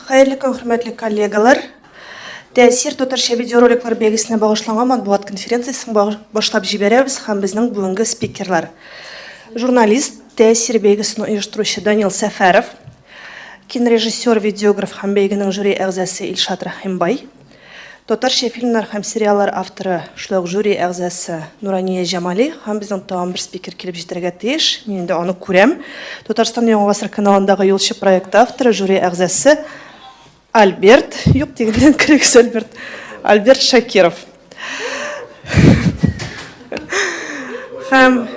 Хәерле көн, хөрмәтле коллегалар. Тәэсир татарча видеороликлар бәйгесенә багышланган матбугат конференциясен башлап җибәрәбез һәм безнең бүгенге спикерлар. Журналист, Тәэсир бәйгесен оештыручы Данил Сәфәров, кинорежиссер, видеограф һәм бәйгенең жюри әгъзасы Илшат Рәхимбай, Татарча фильмнар һәм сериаллар авторы, шулай ук жюри әгъзасы Нурания Җамали һәм безнең тагын бер спикер килеп җитәргә тиеш. Мин инде аны күрәм. Татарстан Яңа гасыр каналындагы Юлчы проекты авторы, жюри әгъзасы Альберт, юк дигәннән керегез, Альберт. Альберт Шакиров. Һәм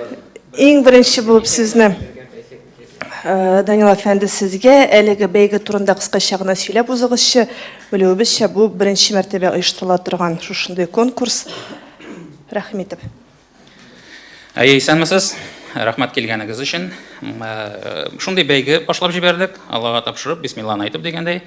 иң беренче булып сезне Данил әфәнде, сезгә әлеге бәйге турында кыскача гына сөйләп узыгызчы. Белүебезчә, бу беренче мәртәбә оештырыла торган шушындый конкурс. Рәхим итеп. Әйе, исәнмесез. Рәхмәт килгәнегез өчен. Шундый бәйге башлап җибәрдек, Аллага тапшырып, бисмилланы әйтеп дигәндәй.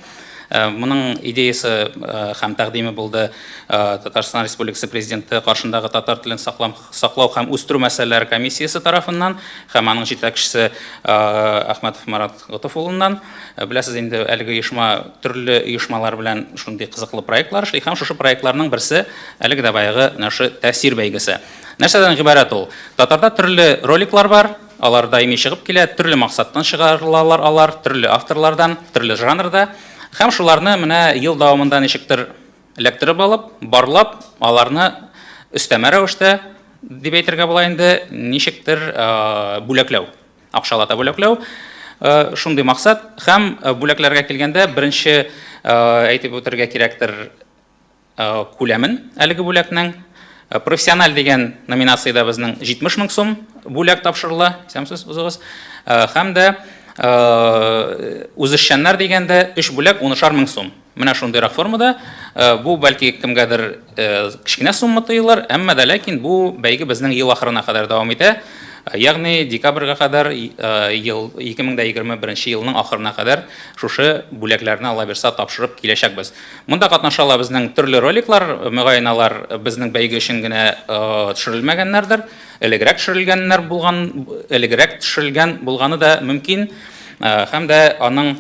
Моның идеясы һәм тәкъдиме булды Татарстан Республикасы Президенты каршындагы татар телен саклау һәм үстерү мәсьәләләре комиссиясе тарафыннан һәм аның җитәкчесе Әхмәтов Марат Готыф улыннан. Беләсез инде, әлеге оешма төрле оешмалар белән шундый кызыклы проектлар эшли һәм шушы проектларның берсе әлеге дә баягы менә шушы Тәэсир бәйгесе. Нәрсәдән гыйбарәт ул? Татарда төрле роликлар бар, алар даими чыгып килә, төрле максаттан чыгарылалар алар, төрле авторлардан, төрле жанрда. Һәм шуларны менә ел дәвамында ничектер эләктереп алып, барлап, аларны өстәмә рәвештә, дип әйтергә була инде, ничектер бүләкләү, акчалата бүләкләү. Шундый максат. Һәм бүләкләргә килгәндә, беренче әйтеп үтәргә кирәктер, күләмен әлеге бүләкнең. Профессиональ дигән номинациядә безнең 70 мең сум бүләк тапшырыла. Исәнмесез, узыгыз. Һәм дә үзешчәннәр дигәндә 3 бүләк 10 мең сум. Менә шундыйрак формада. Бу бәлки кемгәдер кечкенә сумма тоелыр, әмма дә ләкин бу бәйге безнең ел ахырына кадәр дәвам итә. Ягъни декабрьгә кадәр, ел 2021 елның ахырына кадәр шушы бүләкләрне Алла бирса тапшырып киләчәкбез. Монда катнаша ала безнең төрле роликлар, мөгаен алар безнең бәйге өчен генә төшерелмәгәннәрдер, элегрәк төшерелгәннәр булган, элегрәк төшерелгән булганы да мөмкин. Һәм дә аның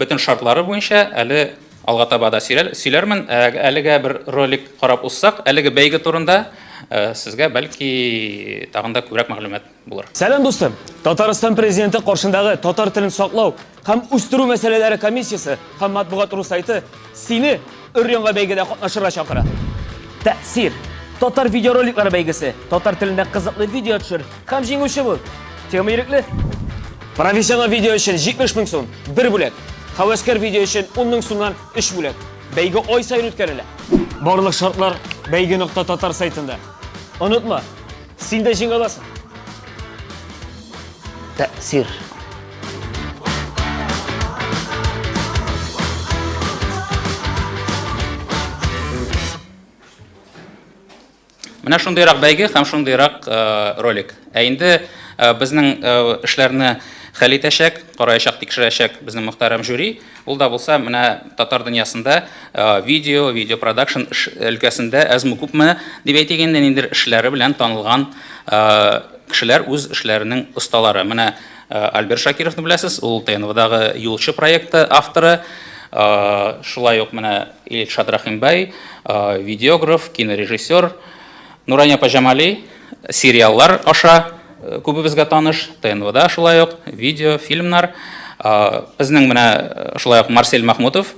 бөтен шартлары буенча әле алга таба да сөйләрмен. Әлегә бер ролик карап узсак, әлеге бәйге турында сезгә бәлки тагын да күбрәк мәгълүмат булыр. Сәлам, дустым! Татарстан Президенты каршындагы татар телен саклау һәм үстерү мәсьәләләре комиссиясе һәм Матбугат ру сайты сине өр-яңа бәйгедә катнашырга чакыра. Тәэсир! Татар видеороликлары бәйгесе. Татар телендә кызыклы видео төшер һәм җиңүче бул. Тема ирекле. Профессионал видео өчен 70 мең сум, бер бүләк. Һәвәскәр видео өчен 10 мең сумнан өч бүләк. Бәйге ай саен үткәрелә. Барлык шартлар бәйге нокта татар сайтында. Онытма, Син дә җиңә аласың. Тәэсир. Менә шундыйрак бәйге һәм шундыйрак э, ролик. Ә инде э, безнең э, эшләрне хәл итәчәк, караячак, тикшерәчәк безнең мөхтәрәм жюри. Ул да булса менә татар дөньясында видео, видеопродакшн өлкәсендә әзме-күпме дип әйтик инде, ниндидер эшләре белән танылган кешеләр, үз эшләренең осталары. Менә Альберт Шакировны беләсез, ул ТНВдагы Юлчы проекты авторы. Шулай ук менә Илшат Рәхимбай, видеограф, кинорежиссер. Нурания апа Җамали сериаллар аша күбебезгә таныш, ТНВда шулай ук видео, фильмнар. Безнең менә шулай ук Марсель Махмутов,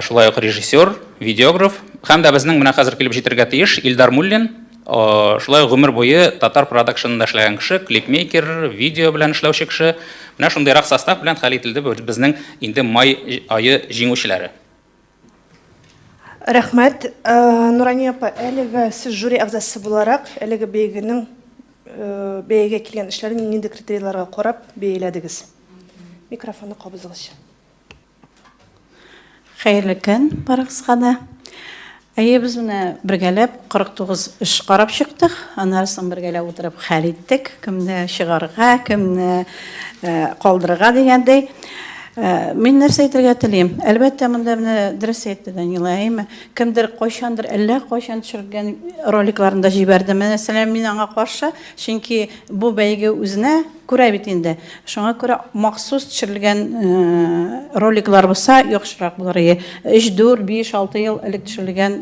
шулай ук режиссер, видеограф. Һәм дә безнең менә хәзер килеп җитәргә тиеш Илдар Муллин, шулай ук гомер буе татар продакшенында эшләгән кеше, клипмейкер, видео белән эшләүче кеше. Менә шундыйрак состав белән хәл ителде безнең инде май ае җиңүчеләре. Рәхмәт. Нурания апа, әлеге сез жюри әгъзасы буларак, әлеге бәйгенең бәягә килгән эшләрен нинди критерийларга карап бәяләдегез? Микрофонны кабызыгызчы. Хәерле көн барыгызга да. Әйе, без менә бергәләп 49 эш карап чыктык. Аннары соң бергәләп утырып хәл иттек, кемне чыгарга, кемне калдырырга дигәндәй. Мин нәрсә әйтергә телим? Әлбәттә, монда менә дөрес әйтте Данила, әйеме? Кемдер кайчандыр әллә кайчан төшергән роликларын да җибәрде. Мәсәлән, мин аңа каршы, чөнки бу бәйге үзенә күрә бит инде. Шуңа күрә махсус төшерелгән роликлар булса, яхшырак булыр иде. 3, 4, 5, 6 ел элек төшерелгән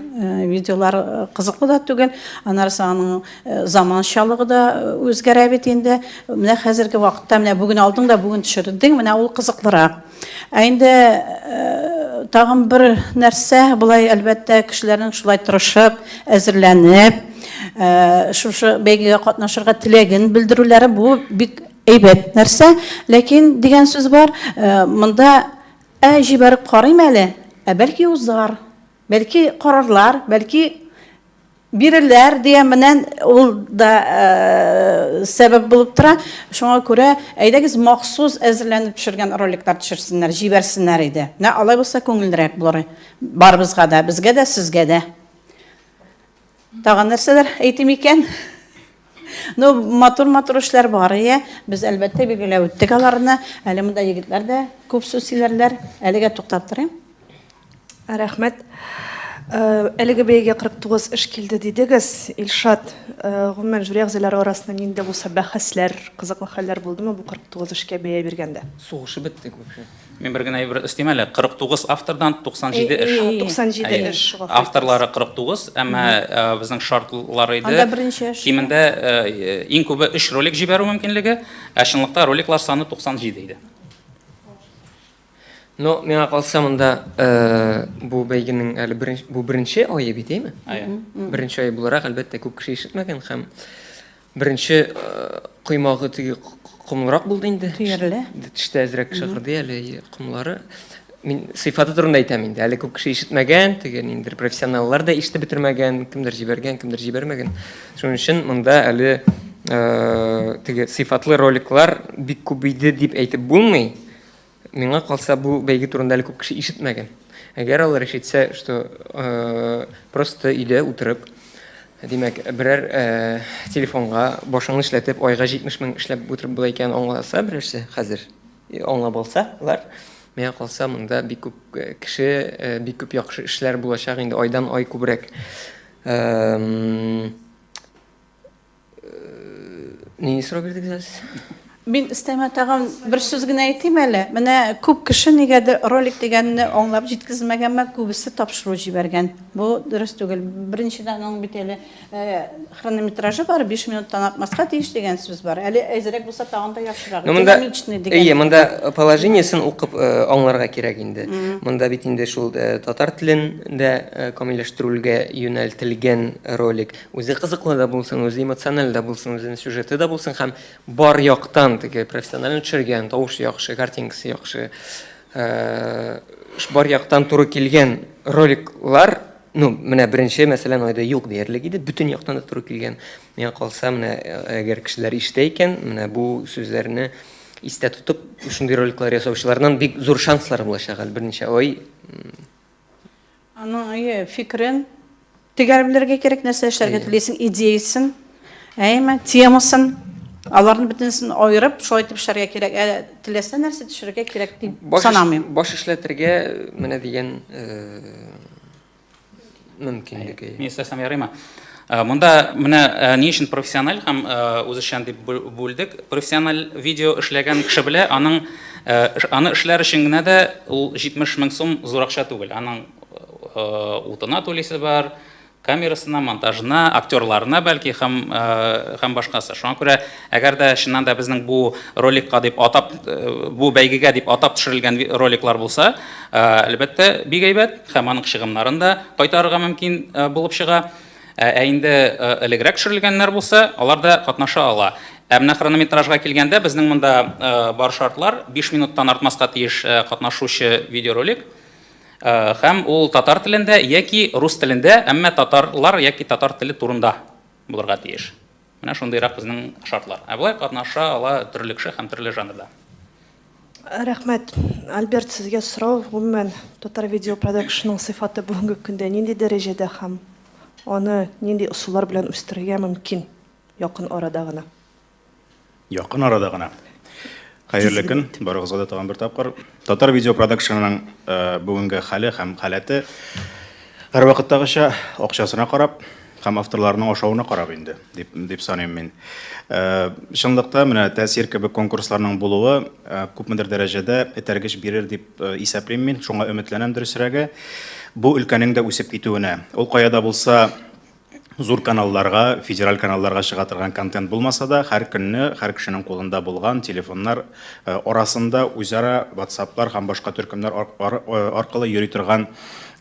видеолар кызыклы да түгел. Аннары соң аның Заманчалыгы да үзгәрә бит инде. Менә хәзерге вакытта менә бүген алдың да бүген төшердең, менә ул кызыклырак. Ә инде тагын бер нәрсә, болай әлбәттә кешеләрнең шулай тырышып, әзерләнеп, шушы бәйгегә катнашырга теләген белдерүләре бу бик әйбәт нәрсә. Ләкин дигән сүз бар, монда ә җибәреп карыйм әле, ә бәлки узар, бәлки карарлар, бәлки Бирерләр дигән менән ул да сәбәп булып тора. Шуңа күрә әйдәгез махсус әзерләнеп төшергән роликлар төшерсеннәр, җибәрсеннәр иде. Менә алай булса күңеллерәк булыр. Барыбызга да, безгә дә, сезгә дә. Тагын нәрсәләр әйтим икән? Ну, матур-матур эшләр бар ия. Без әлбәттә билгеләп үттек аларны. Әле монда егетләр дә күп сүз сөйләрләр. Әлегә туктап торыйм. Рәхмәт. Әлеге бәйгегә 49 эш килде дидегез. Илшат, гомумән, жюри әгъзалары арасында нинди дә булса бәхәсләр, кызыклы хәлләр булдымы бу 49 эшкә бәя биргәндә? Сугышып беттек вообще. Мин бер генә әйбер өстим әле. 49 автордан 97 эш. 97 эш. Авторлары 49, әмма безнең шартлар иде. Анда берничә эш. Кимендә иң күбе 3 ролик җибәрү мөмкинлеге, ә чынлыкта роликлар саны 97 иде. Но миңа калса монда бу бәйгенең әле беренче, бу беренче ае бит, әйме? Беренче ае буларак, әлбәттә, күп кеше ишетмәгән һәм беренче коймагы теге комлырак булды инде. Төерле. Төштә әзрәк шыгырдый әле комлары. Мин сыйфаты турында әйтәм инде. Әле күп кеше ишетмәгән, теге ниндидер профессионаллар да ишетеп бетермәгән, кемдер җибәргән, кемдер җибәрмәгән. Шуның өчен монда әле теге сыйфатлы роликлар бик күп иде дип әйтеп булмый. Миңа калса, бу бәйге турында әле күп кеше ишетмәгән. Әгәр алар ишетсә, что просто өйдә утырып, димәк, берәр телефонга башыңны эшләтеп, айга 70 мең эшләп утырып була икәнен аңласа берәрсе хәзер, аңлап алса алар, миңа калса, монда бик күп кеше, бик күп яхшы эшләр булачак инде айдан ай күбрәк. Нинди сорау бирдегез әле сез? Мин өстәмә тагын бер сүз генә әйтим әле. Менә күп кеше нигәдер ролик дигәнне аңлап җиткезмәгәнме, күбесе тапшыру җибәргән. Бу дөрес түгел. Беренчедән, аның бит әле хронометражы бар, 5 минуттан артмаска тиеш дигән сүз бар. Әле әзрәк булса тагын да яхшырак. Ну, монда, Динамичный дигән. Әйе, монда положениесен укып аңларга кирәк инде. Монда бит инде шул татар телен дә камилләштерүгә юнәлтелгән ролик. Үзе кызыклы да булсын, үзе эмоциональ да булсын, үзенең сюжеты да булсын һәм бар яктан теге профессионально төшергән, тавышы яхшы, картинкасы яхшы, э, бар яктан туры килгән роликлар, ну, менә беренче, мәсәлән, айда юк диярлек иде, бөтен яктан да туры килгән. Миңа калса, менә э, әгәр кешеләр ишетә икән, менә бу сүзләрне истә тотып, шундый роликлар ясаучылардан бик зур шанслар булачак әле берничә ай. Аның әйе, фикерен төгәл белергә кирәк, нәрсә эшләргә телисең, идеясен, әйеме, темасын, аларны бөтенесен аерып, шулай итеп эшләргә кирәк. Ә теләсә нәрсә төшерергә кирәк дип санамыйм. Баш эшләтергә менә дигән мөмкинлек. Мин өстәсәм ярыймы? Монда менә ни өчен профессиональ һәм үзешчән дип бүлдек. Профессиональ видео эшләгән кеше белә, аның аны эшләр өчен генә дә ул 70 мең сум зур акча түгел. Аның утына түлисе бар, камерасына, монтажына, актерларына бәлки һәм һәм башкасы. Шуңа күрә, әгәр дә чыннан да безнең бу роликка дип атап, бу бәйгегә дип атап төшерелгән роликлар булса, әлбәттә, бик әйбәт һәм аның чыгымнарын да кайтарырга мөмкин булып чыга. Ә инде элегрәк төшерелгәннәр булса, алар да катнаша ала. Ә менә хронометражга килгәндә, безнең монда бар шартлар, 5 минуттан артмаска тиеш катнашучы видеоролик. Һәм ул татар телендә яки рус телендә, әмма татарлар яки татар теле турында булырга тиеш. Менә шундыйрак безнең шартлар. Ә болай катнаша ала төрле кеше һәм төрле жанрда. Рәхмәт. Альберт, сезгә сорау. Гомумән, татар видео продакшнының сыйфаты бүгенге көндә нинди дәрәҗәдә һәм аны нинди ысуллар белән үстерергә мөмкин якын арада гына? Якын арада гына. Хәерле көн барыгызга да тагын бер тапкыр. Татар видео продакшенының бүгенге хәле һәм халәте һәрвакыттагыча акчасына карап һәм авторларның ашавына карап инде, дип, дип саныйм мин. Чынлыкта менә тәэсир кебек конкурсларның булуы күпмедер дәрәҗәдә этәргеч бирер дип исәплим мин, шуңа өметләнәм дөресрәге. Бу өлкәнең дә үсеп китүенә. Ул кая да булса зур каналларга, федераль каналларга чыга торган контент булмаса да, һәр көнне һәр кешенең кулында булган телефоннар э, арасында үзара WhatsApp-лар һәм башка төркемнәр э, аркылы йөри торган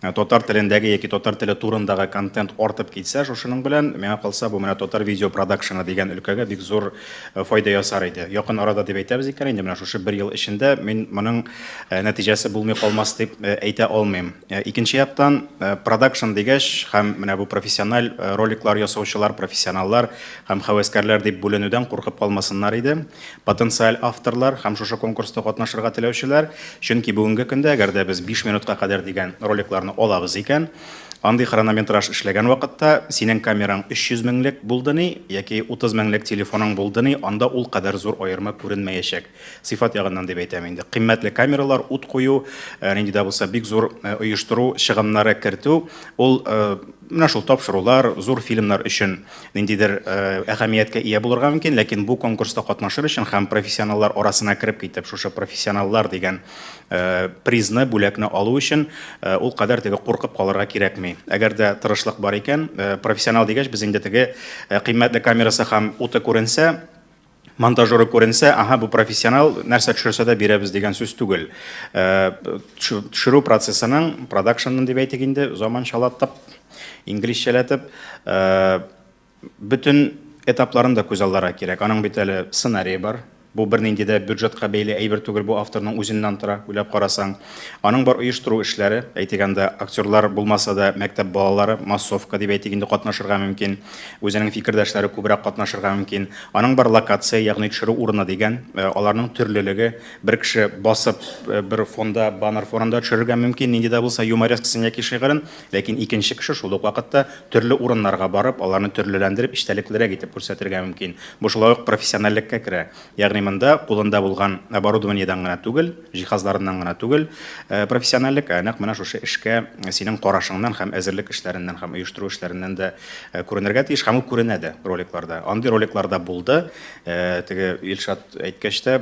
э, татар телендәге яки татар теле турындагы контент артып китсә, шушының белән, миңа калса, бу менә татар видео продакшены дигән өлкәгә бик зур файда ясар иде. Якын арада дип әйтәбез икән, инде менә шушы бер ел эчендә мин моның нәтиҗәсе булмый калмас дип әйтә алмыйм. Э, икенче яктан, э, продакшн дигәч һәм менә бу профессиональ э, роликлар ясаучылар, профессионаллар һәм хәвәскәрләр дип бүленүдән куркып калмасыннар иде. Потенциаль авторлар һәм шушы конкурста катнашырга теләүчеләр, чөнки бүгенге көндә, әгәр дә без 5 минутка кадәр дигән роликларны алабыз икән, андый хронометраж эшләгән вакытта синең камераң 300 меңлек булды ни, яки 30 меңлек телефоның булды ни, анда ул кадәр зур аерма күренмәячәк. Сыйфат ягыннан дип әйтәм инде. Кыйммәтле камералар, ут кую, э, нинди дә булса бик зур э, оештыру чыгымнары кертү, ул э, менә шул тапшырулар, зур фильмнар өчен ниндидер әһәмияткә ия булырга мөмкин, ләкин бу конкурста катнашыр өчен һәм профессионаллар арасына кереп китеп, шушы профессионаллар дигән призны, бүләкне алу өчен ул кадәр теге куркып калырга кирәкми. Әгәр дә тырышлык бар икән, профессионал дигәч, без инде теге кыйммәтле камерасы һәм уты күренсә, монтажеры күренсә, ага, бу профессионал, нәрсә төшерсә дә бирәбез дигән сүз түгел. Э, төшерү процессының, продакшнның дип әйтик инде, заманчалатып, инглизчәләтеп, э, бөтен этапларын да күзалларга кирәк. Аның бит әле сценарие бар. Бу бернинди дә бюджетка бәйле әйбер түгел, бу авторның үзеннән тора, уйлап карасаң. Аның бар оештыру эшләре, әйтик анда актерлар булмаса да, мәктәп балалары, массовка дип әйтик инде, катнашырга мөмкин. Үзенең фикердәшләре күбрәк катнашырга мөмкин. Аның бар локация, ягъни төшерү урыны дигән, э, аларның төрлелеге. Бер кеше басып э, бер фонда, баннер фонында төшерергә мөмкин, нинди дә булса юморескасын яки шигырен, ләкин икенче кеше шул ук вакытта төрле урыннарга барып, аларны төрлеләндереп, эчтәлеклерәк итеп күрсәтергә мөмкин. Бу шулай ук профессиональлеккә керә. Ягъни монда кулында булган оборудованиедән генә түгел, җиһазларыннан гына түгел, э, профессиональлек, ә нәкъ менә шушы эшкә синең карашыңнан һәм әзерлек эшләреннән һәм оештыру эшләреннән дә э, күренергә тиеш һәм ул күренә дә роликларда. Андый роликларда булды. Э, теге Илшат әйткәч тә,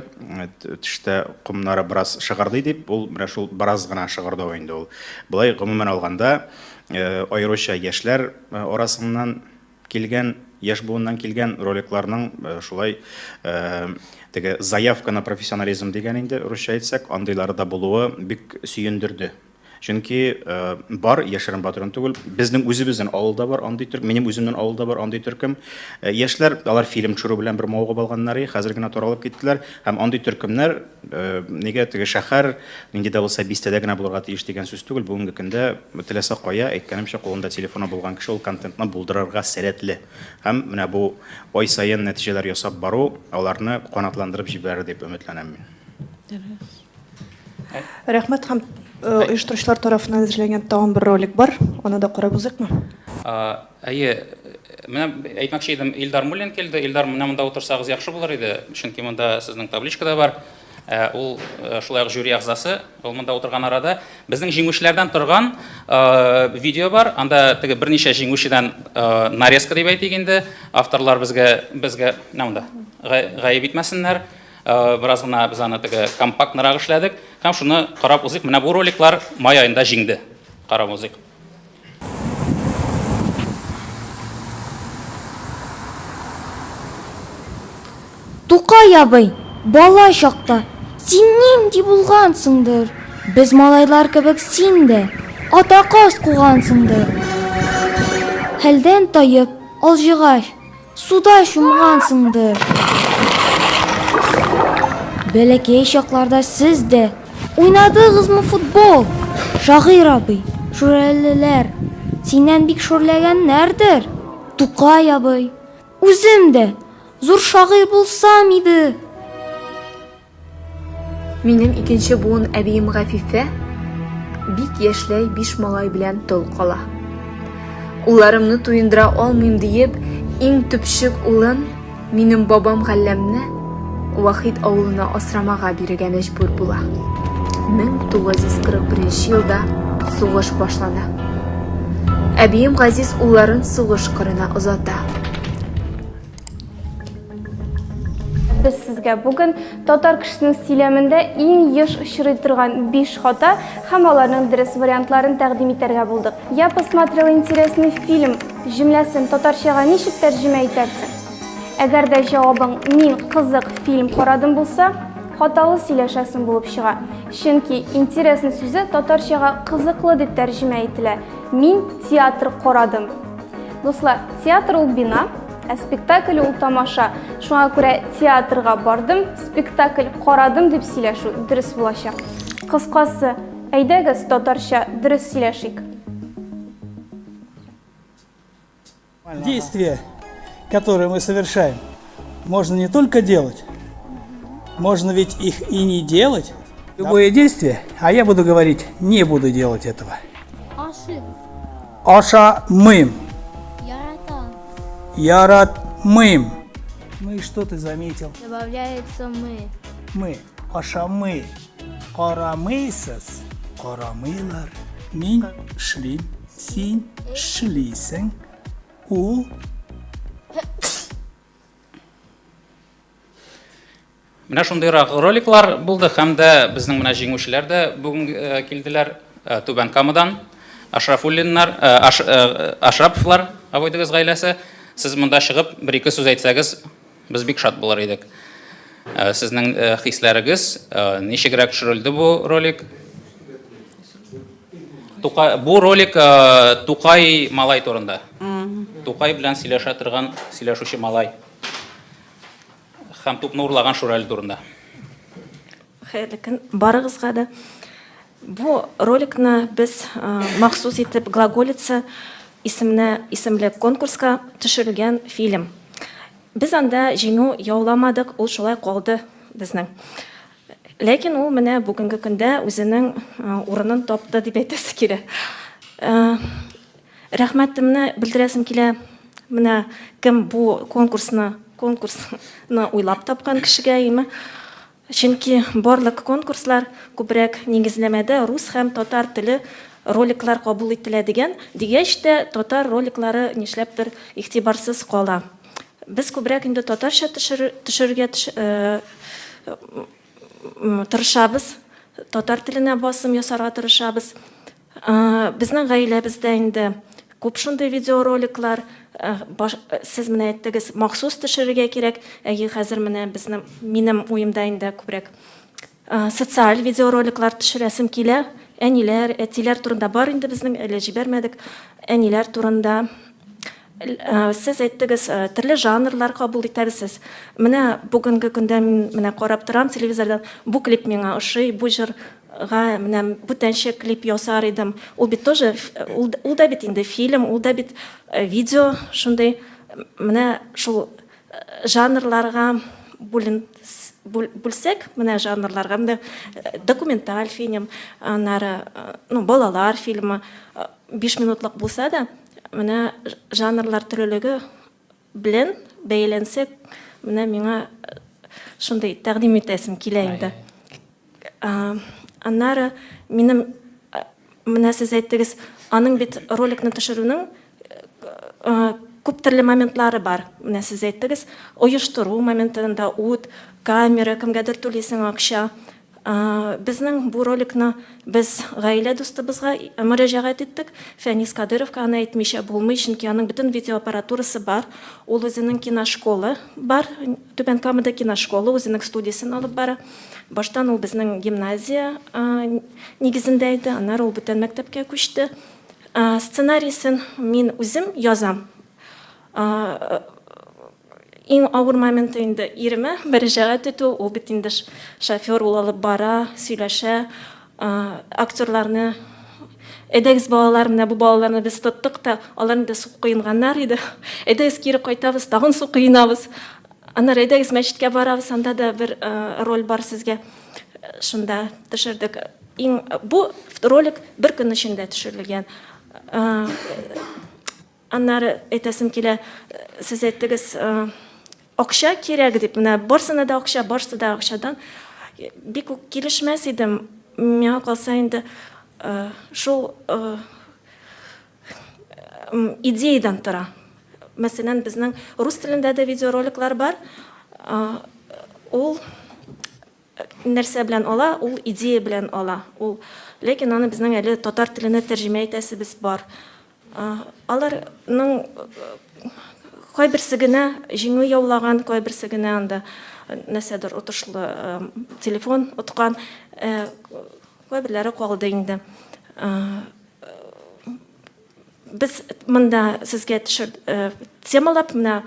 төштә комнары бераз шыгырдый дип, ул менә шул бераз гына шыгырдау инде ул. Болай гомумән алганда, аеруча яшьләр арасыннан килгән, яшь буыннан килгән роликларның э, шулай э, теге заявка на профессионализм дигән инде русча әйтсәк, андыйлары да булуы бик сөендерде. Чөнки э, бар яшерен батырын түгел, безнең үзебезнең авылда бар андый төркем, минем үземнең авылда бар андый төркем. Яшьләр, алар фильм төшерү белән бер мавыгып алганнар, хәзер генә таралып киттеләр. Һәм андый төркемнәр Э, нигә теге шәһәр нинди дә булса бистәдә генә булырга тиеш дигән сүз түгел. Бүгенге көндә теләсә кая, әйткәнемчә, кулында телефоны булган кеше ул контентны булдырырга сәләтле. Һәм менә бу ай саен нәтиҗәләр ясап бару аларны канатландырып җибәрер дип өметләнәм мин. Рәхмәт һәм э, оештыручылар тарафыннан әзерләнгән тагын бер ролик бар. Аны да карап узыйкмы? Әйе, менә әйтмәкче идем, Илдар Муллин килде. Илдар, менә монда утырсагыз яхшы булыр иде, чөнки монда сезнең табличка да бар. Ә, ул э, шулай ук жюри әгъзасы, ул монда утырган арада. Безнең җиңүчеләрдән торган э, видео бар. Анда теге берничә җиңүчедән э, нарезка дип әйтик инде. Авторлар безгә безгә менә монда гаеп итмәсеннәр. Бераз гына без аны теге компактнырак эшләдек. Һәм шуны карап узыйк. Менә бу роликлар май аенда җиңде. Карап узыйк. Тукай абый, бала чакта син нинди булгансыңдыр, без малайлар кебек син дә ата каз кугансыңдыр. Хәлдән таеп, алҗыгач, Суда чумгансыңдыр. Бәләкәй чакларда сез дә уйнадыгызмы футбол? Шагыйрь абый, шүрәлеләр синнән бик шүрләгәннәрдер. Тукай абый, үзем дә зур шагыйрь булсам иде. Минем икенче буын әбием Гафифә бик яшьләй биш малай белән тол кала. Улларымны туендыра алмыйм диеп, иң төпчек улын, минем бабам Галләмне, Вахит авылына асрамага бирергә мәҗбүр була. 1941 елда сугыш башлана. Әбием газиз улларын сугыш кырына озата. Без сезгә бүген татар кешесенең сөйләмендә иң еш очрый торган 5 хата һәм аларның дөрес вариантларын тәкъдим итәргә булдык. Я посмотрел интересный фильм җөмләсен татарчага ничек тәрҗемә итәрсең? Әгәр дә җавабың мин кызык фильм карадым булса, хаталы сөйләшәсең булып чыга. Чөнки интересный сүзе татарчага кызыклы дип тәрҗемә ителә. Мин театр карадым. Дуслар, театр ул бина, ә спектакль ул тамаша. Шуңа күрә театрга бардым, спектакль карадым дип сөйләшү дөрес булачак. Кыскасы, әйдәгез татарча дөрес сөйләшик. Действия, которые мы совершаем, можно не только делать, можно ведь их и не делать. Любое действие, а я буду говорить, не буду делать этого. Ашыйм. Ашамыйм. Яратам. Яратмыйм. Ну и что ты заметил? Добавляется мы. Мы. Ашамый. Карамыйсыз. Карамыйлар. Мин эшлим. Син эшлисең. Ул Менә шундыйрак роликлар булды һәм дә безнең менә җиңүчеләр дә бүген э, килделәр э, Түбән Камадан. Ашрафуллиннар, э, Аш, Ашраповлар, абыйдыгыз гаиләсе. Сез монда чыгып бер-ике сүз әйтсәгез, без бик шат булыр идек. Сезнең хисләрегез, ничегрәк төшерелде бу ролик? Тукай, бу ролик Тукай малай турында. Тукай белән сөйләшә торган сөйләшүче малай. Һәм тупны урлаган Шүрәле турында. Хәерле көн барыгызга да. Бу роликны без махсус итеп Глаголица исемне исемле конкурска төшерелгән фильм. Без анда җиңү яуламадык, ул шулай калды безнең. Ләкин ул менә бүгенге көндә үзенең урынын тапты дип әйтәсе килә. Рәхмәтемне белдерәсем килә менә кем бу конкурсны конкурсны уйлап тапкан кешегә име. Чөнки барлык конкурслар күбрәк нигезләмәдә рус һәм татар теле роликлар кабул ителә дигән, дигәч тә татар роликлары нишләптер игътибарсыз кала. Без күбрәк инде татарча төшерергә тырышабыз, татар теленә басым ясарга тырышабыз. Безнең гаиләбездә инде күп шундый видеороликлар, сез менә әйттегез, махсус төшерергә кирәк. Әйе, хәзер менә безнең, минем уемда инде күбрәк социаль видеороликлар төшерәсем килә. Әниләр, әтиләр турында бар инде безнең, әле җибәрмәдек. Әниләр турында. Сез әйттегез, төрле жанрлар кабул итәбез сез. Менә бүгенге көндә мин менә карап торам телевизордан, бу клип миңа ошый, бу җырга менә бүтәнчә клип ясар идем. Ул бит тоже, ул, ул да бит инде фильм, ул да бит видео шундый. Менә шул жанрларга бүлен, бүлсәк, менә жанрларга, менә документаль фильм, аннары, ну, балалар фильмы, 5 минутлык булса да, Менә жанрлар төрлелеге белән бәяләнсәк, менә миңа шундый тәкъдим итәсем килә инде. Аннары минем менә сез әйттегез, аның бит роликны төшерүнең күп төрле моментлары бар. Менә сез әйттегез, оештыру моментында ут, камера, кемгәдер түлисең акча. Безнең бу роликны без гаилә дустыбызга мөрәҗәгать иттек, Фәнис Кадыровка, аны әйтмичә булмый, чөнки аның бөтен видеоаппаратурасы бар, ул үзенең киношколы бар, Түбән Камада киношкола, үзенең студиясен алып бара. Баштан ул безнең гимназия нигезендә иде, аннары ул бүтән мәктәпкә күчте. Сценарийсын мин үзем язам. Иң авыр моменты инде иремә мөрәҗәгать итү, ул бит инде шофер, ул алып бара, сөйләшә, актерларны Әйдәгез, балалар, менә бу балаларны без тоттык та, алар инде су коенганнар иде. Әйдәгез, кире кайтабыз, тагын су коенабыз. Аннары әйдәгез, мәчеткә барабыз, анда да бер роль бар сезгә. Шунда төшердек. Иң бу ролик бер көн эчендә төшерелгән. Аннары әйтәсем килә, сез әйттегез, Акча кирәк дип, менә барсына да акча, барсы да акчадан бик үк килешмәс идем. Миңа калса инде шул идеядан тора. Мәсәлән, безнең рус телендә дә видеороликлар бар. Ул нәрсә белән ала? Ул идея белән ала. Ул ләкин аны безнең әле татар теленә тәрҗемә итәсебез бар. Аларның кайберсе генә җиңү яулаган, кайберсе генә анда нәрсәдер отышлы телефон откан, кайберләре калды инде. Без монда сезгә төшер темалап, менә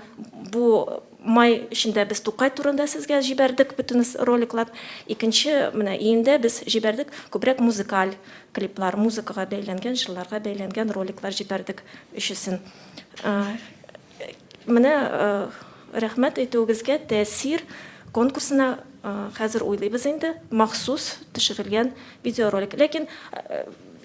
бу май эчендә без Тукай турында сезгә җибәрдек бөтен роликлар. Икенче менә июньдә без җибәрдек күбрәк музыкаль клиплар, музыкага бәйләнгән, җырларга бәйләнгән роликлар җибәрдек өчесен. Менә рәхмәт әйтүегезгә тәэсир конкурсына хәзер уйлыйбыз инде, махсус төшерелгән видеоролик. Ләкин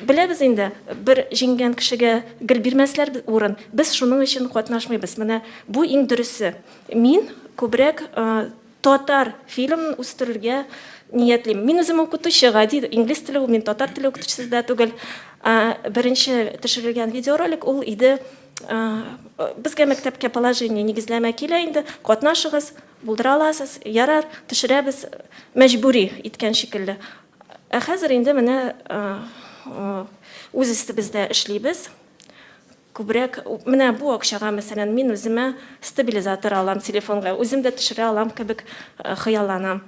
беләбез инде, бер җиңгән кешегә гел бирмәсләр урын. Без шуның өчен катнашмыйбыз. Менә бу иң дөресе. Мин күбрәк татар фильмын үстерергә ниятлим. Мин үзем укытучы, гади инглиз теле, мин татар теле укытучысы да түгел. Беренче төшерелгән видеоролик ул иде Безгә мәктәпкә положение, нигезләмә килә инде, катнашыгыз, булдыра аласыз, ярар, төшерәбез, мәҗбүри иткән шикелле. Ә хәзер инде менә үз өстебездә эшлибез. Күбрәк, менә бу акчага, мәсәлән, мин үземә стабилизатор алам телефонга, үзем дә төшерә алам кебек хыялланам.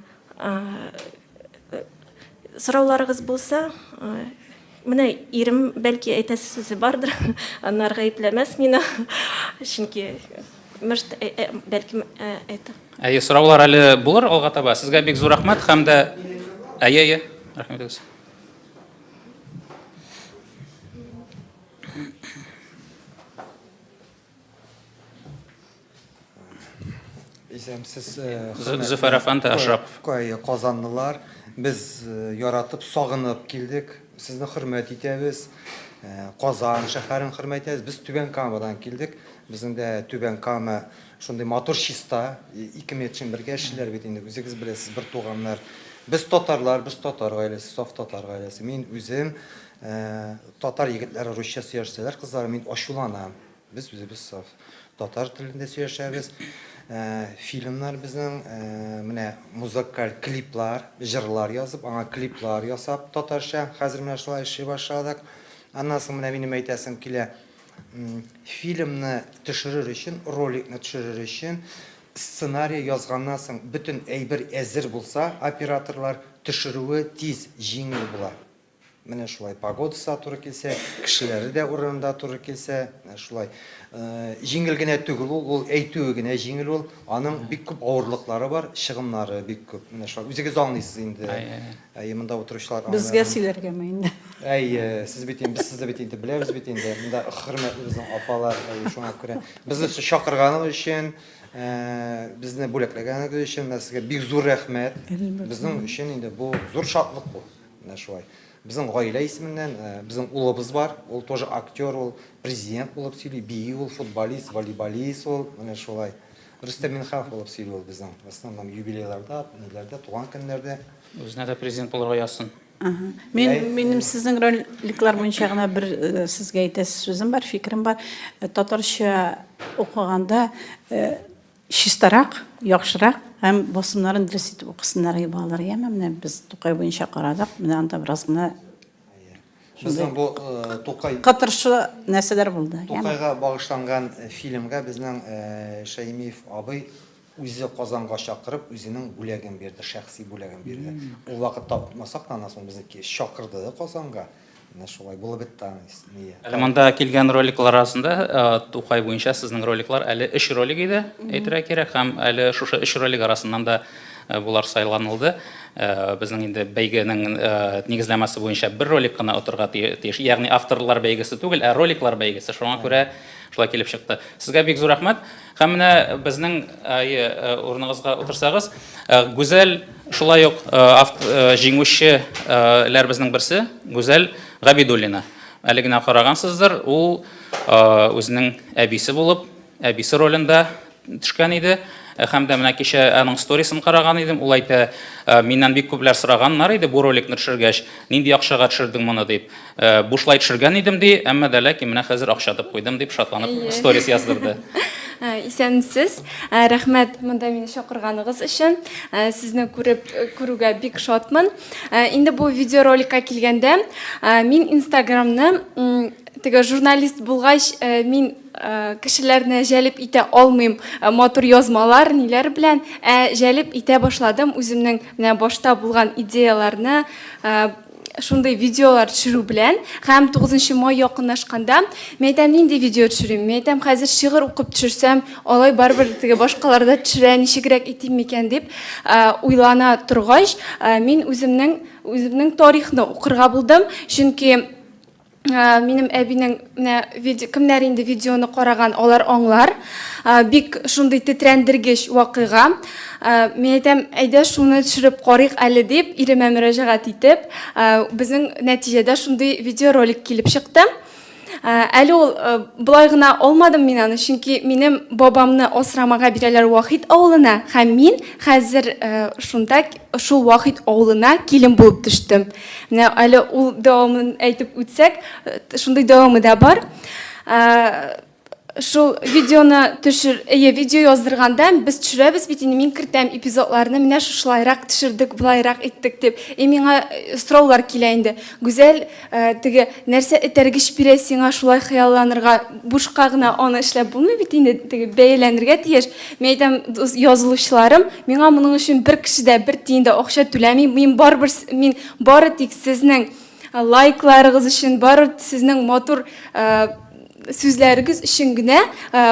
Сорауларыгыз булса, менә ирем бәлки әйтәсе сүзе бардыр, аннары гаепләмәс мине, чөнки может, бәлки әйтә. Әйе, сораулар әле булыр алга таба. Сезгә бик зур рәхмәт һәм дә Әйе, әйе, рәхмәт итегез. Исәнмесез, Зөфәр әфәнде Ашрапов. Казанлылар, без яратып, сагынып килдек. Сезне хөрмәт итәбез. Казан шәһәрен хөрмәт итәбез. Без Түбән Камадан килдек. Безнең дә Түбән Кама шундый матур, чиста. Ике метшин бергә эшлиләр бит инде, үзегез беләсез, бер туганнар. Без татарлар, без татар гаиләсе, саф татар гаиләсе. Мин үзем татар егетләре русча сөйләшсәләр, кызлары, мин ачуланам. Без үзебез саф татар телендә сөйләшәбез. Фильмнар безнең менә музыкаль клиплар, җырлар язып, аңа клиплар ясап татарча хәзер менә шулай эшли башладык. Аннан соң менә минем әйтәсем килә, фильмны төшерер өчен, роликны төшерер өчен сценарий язганнан соң бөтен әйбер әзер булса, операторлар төшерүе тиз, җиңел була. Менә шулай погодасы да туры килсә, кешеләре дә урынында туры килсә, менә шулай. Җиңел генә түгел ул, ул әйтүе генә җиңел ул. Аның бик күп авырлыклары бар, чыгымнары бик күп. Менә шулай. Үзегез аңлыйсыз инде. Әйе, монда утыручылар аңлый. Безгә сөйләргәме инде? Әйе, сез бит инде, без сезне бит инде беләбез бит инде. Монда хөрмәтле безнең апалар, әйе, шуңа күрә. Безне чакырганыгыз өчен, безне бүләкләгәнегез өчен менә сезгә бик зур рәхмәт. Безнең өчен инде бу зур шатлык бу. Менә шулай. Безнең гаилә исеменнән, безнең улыбыз бар, ул тоже актер, ул президент булып сөйли, бии ул, футболист, волейболист ул, менә шулай. Рөстәм Минханов булып сөйли ул безнең. В основном юбилейларда, ниләрдә, туган көннәрдә. Үзенә дә президент булырга язсын. Ага. Мин, минем сезнең роликлар буенча гына бер сезгә әйтәсе сүзем бар, фикерем бар. Татарча укыганда Чистарак, яхшырак һәм басымнарын дөрес итеп укысыннар иде балалар, яме? Менә без Тукай буенча карадык, менә анда бераз гына Безнең бу Тукай кытыршы нәрсәләр булды. Тукайга багышланган фильмга безнең Шәймиев абый үзе Казанга чакырып, үзенең бүләген бирде, шәхси бүләген бирде. Ул вакытта отмасак та, аннан соң безне чакырды Казанга. Менә шулай булып бетте аның ние. Әле монда килгән роликлар арасында Тукай буенча сезнең роликлар әле өч ролик иде, әйтергә кирәк, һәм әле шушы өч ролик арасыннан да болар сайланылды. Безнең инде бәйгенең нигезләмәсе буенча бер ролик кына отырга тиеш, ягъни авторлар бәйгесе түгел, ә роликлар бәйгесе. Шуңа күрә шулай килеп чыкты. Сезгә бик зур рәхмәт. Һәм менә безнең урыныгызга утырсагыз, Гүзәл шулай ук җиңүчеләребезнең берсе, Гүзәл Габидуллина. Әле генә карагансыздыр, ул үзенең әбисе булып, әбисе ролендә төшкән иде. Һәм дә менә кичә аның сторисын караган идем, ул әйтә, миннән бик күпләр сораганнар иде бу роликны төшергәч, нинди акчага төшердең моны дип. Бушлай төшергән идем ди, әмма дә ләкин менә хәзер акча дип куйдым дип шатланып сторис яздырды. Исәнмесез. Рәхмәт монда мине чакырганыгыз өчен. Сезне күреп күрүгә бик шатмын. Инде бу видеороликка килгәндә, мин Инстаграмны теге журналист булгач, мин кешеләрне җәлеп итә алмыйм матур язмалар, ниләр белән, ә җәлеп итә башладым үземнең менә башта булган идеяләрне шундый видеолар төшерү белән. Һәм 9 май якынлашканда, мин әйтәм, нинди видео төшерим? Мин әйтәм, хәзер шигырь укып төшерсәм, алай барыбер теге башкалар да төшерә, ничегрәк итим микән дип уйлана торгач, мин үземнең үземнең тарихны укырга булдым, чөнки минем әбинең менә видео, кемнәр инде видеоны караган, алар аңлар. Бик шундый тетрәндергеч вакыйга. Мин әйтәм, әйдә шуны төшереп карыйк әле дип, иремә мөрәҗәгать итеп, безнең нәтиҗәдә шундый видеоролик килеп чыкты. Әле ул болай гына алмадым мин аны, чөнки минем бабамны асрамага бирәләр Вахит авылына, һәм мин хәзер шунда шул Вахит авылына килен булып төштем. Менә әле ул дәвамын әйтеп үтсәк, шундый дәвамы да бар. Шул видеоны төшер, әйе, видео яздырганда без төшерәбез бит инде, мин кертәм эпизодларны, менә шушылайрак төшердек, болайрак иттек дип. И миңа сораулар килә инде. Гүзәл, теге нәрсә этәргеч бирә сиңа шулай хыялланырга? Бушка гына аны эшләп булмый бит инде, теге бәяләнергә тиеш. Мин әйтәм, язылучыларым, миңа моның өчен бер кеше дә бер тиен дә акча түләми. Мин барыбер, мин бары тик сезнең лайкларыгыз өчен, бары сезнең матур сүзләрегез өчен генә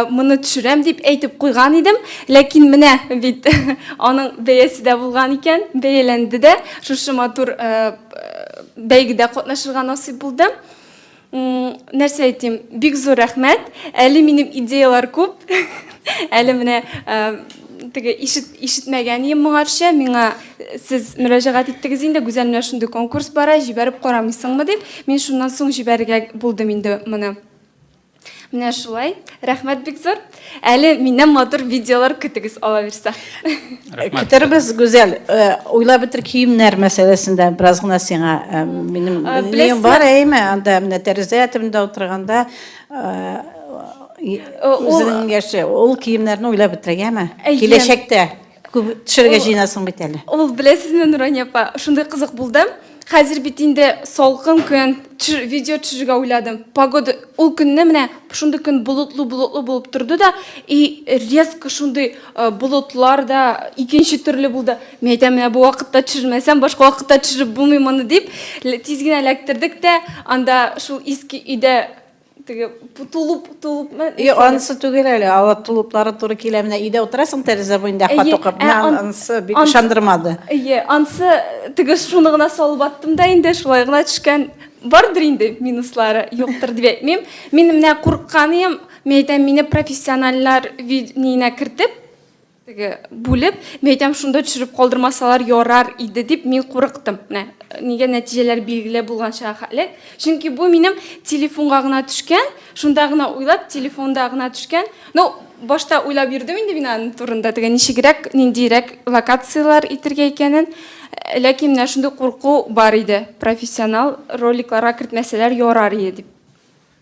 моны төшерәм дип әйтеп куйган идем. Ләкин менә бит аның бәясе дә булган икән, бәяләнде дә. Шушы матур бәйгедә катнашырга насыйп булды. Нәрсә әйтим, бик зур рәхмәт. Әле минем идеялар күп. Әле менә теге ишет, ишетмәгән идем моңарчы. Миңа сез мөрәҗәгать иттегез инде, Гүзәл, менә шундый конкурс бара, җибәреп карамыйсыңмы дип. Мин шуннан соң җибәрергә булдым инде моны. Менә шулай. Рәхмәт бик зур. Әле миннән матур видеолар көтегез, алабирса. Рәхмәт. Көтербез, Гүзәл. Э, уйлап бетер киемнәр мәсьәләсендә бераз гына сиңа э, минем Э, нием беләсезме- бар, әйме, анда менә тәрәзә төбендә утырганда э, и- Ул- үзенең яше, ул киемнәрне уйлап бетерергәме? Әйе. Киләчәктә күп төшерергә Ул- җыенасың бит әле. Ул беләсезме, Нурания апа, шундый кызык булды. Хәзер бит инде салкын көн, төшер, видео төшерергә уйладым. Погода ул көнне менә шундый көн болытлы-болытлы булып торды да, и резко шундый э, болытлар да икенче төрле булды. Мин әйтәм, менә бу вакытта төшермәсәм, башка вакытта төшереп булмый моны дип, тиз генә эләктердек тә, анда шул иске өйдә Теге тулуп, тулуп. Юк, анысы түгел әле. Ала тулуплары туры килә. Менә өйдә утырасың тәрәзә буенда хат укып. Менә анысы бик ышандырмады. Әйе, анысы теге шуны гына салып аттым да инде, шулай гына төшкән. Бардыр инде минуслары, юктыр дип әйтмим. Мин менә курыкканыем, мин әйтәм, мине профессиональләр ниенә кертеп, Теге бүлеп, мин әйтәм, шунда төшереп калдырмасалар ярар иде дип мин курыктым. Менә нигә нәтиҗәләр билгеле булганча хәтле. Чөнки бу минем телефонга гына төшкән, шунда гына уйлап, телефонда гына төшкән. Ну, башта уйлап йөрдем инде мин аның турында, теге ничегрәк, ниндирәк локацияләр итергә икәнен. Ләкин менә шундый курку бар иде, профессионал роликларга кертмәсәләр ярар иде дип.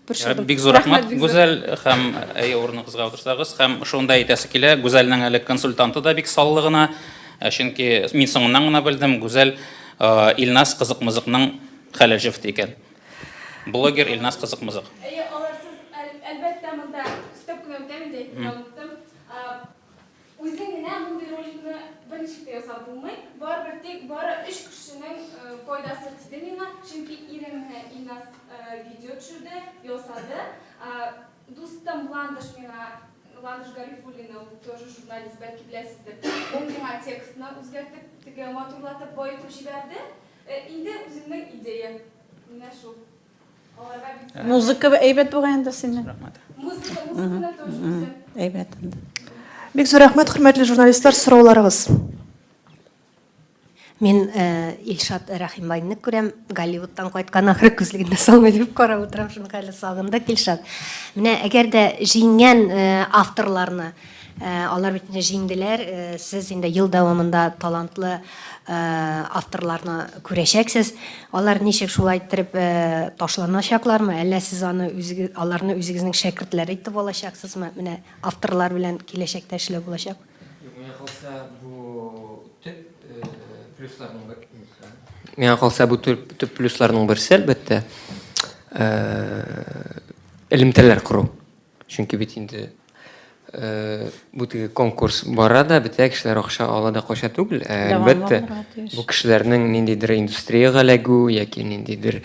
Борчылдым. Бик зур рәхмәт, Гүзәл, һәм әйе урыныгызга утырсагыз, һәм шуны да әйтәсе килә, Гүзәлнең әле консультанты да бик саллы гына, чөнки мин соңыннан гына белдем, Гүзәл Илназ Кызык-мызыкның хәләл җефете икән. Блогер Илназ Кызык-мызык. Әйе, аларсыз, әлбәттә, монда өстәп кенә үтәм инде, әйтергә оныттым. Үзең генә мондый роликны берничек тә ясап булмый. Барыбер тик бары өч кешенең файдасы тиде миңа, чөнки ирем менә Илназ видео төшерде, ясады. Дустым Ландыш миңа, Ландыш Гарифуллина, ул тоже журналист, бәлки беләсездер. Ул миңа текстны үзгәртеп, теге матурлатып, баетып җибәрде. Инде үземнең идея. Менә шул. Музыка әйбәт бугай инде синең. Рәхмәт. Музыка, музыканы тоже үзем. Әйбәт инде. Бик зур рәхмәт, хөрмәтле журналистлар, сорауларыгыз. Мин э, Илшат Рәхимбайны күрәм, Голливудтан кайткан ахры күзлеген дә салмый дип карап утырам, шуны хәле сагындык, Илшат. Менә әгәр дә җиңгән э, авторларны. Алар бит инде җиңделәр. Сез инде ел дәвамында талантлы авторларны күрәчәксез. Алар ничек шулай иттереп ташланачаклармы, әллә сез аны үзегез, аларны үзегезнең шәкертләр итеп алачаксызмы? Менә авторлар белән киләчәктә эшләү булачак. Юк, миңа калса, бу төп плюсларның бер. Миңа калса, бу төп, төп плюсларның берсе, әлбәттә, элемтәләр кору. Чөнки бит инде бу теге конкурс бара да бетә, кешеләр акча ала да кача түгел. Ә, әлбәттә, бу кешеләрнең ниндидер индустриягә эләгү яки ниндидер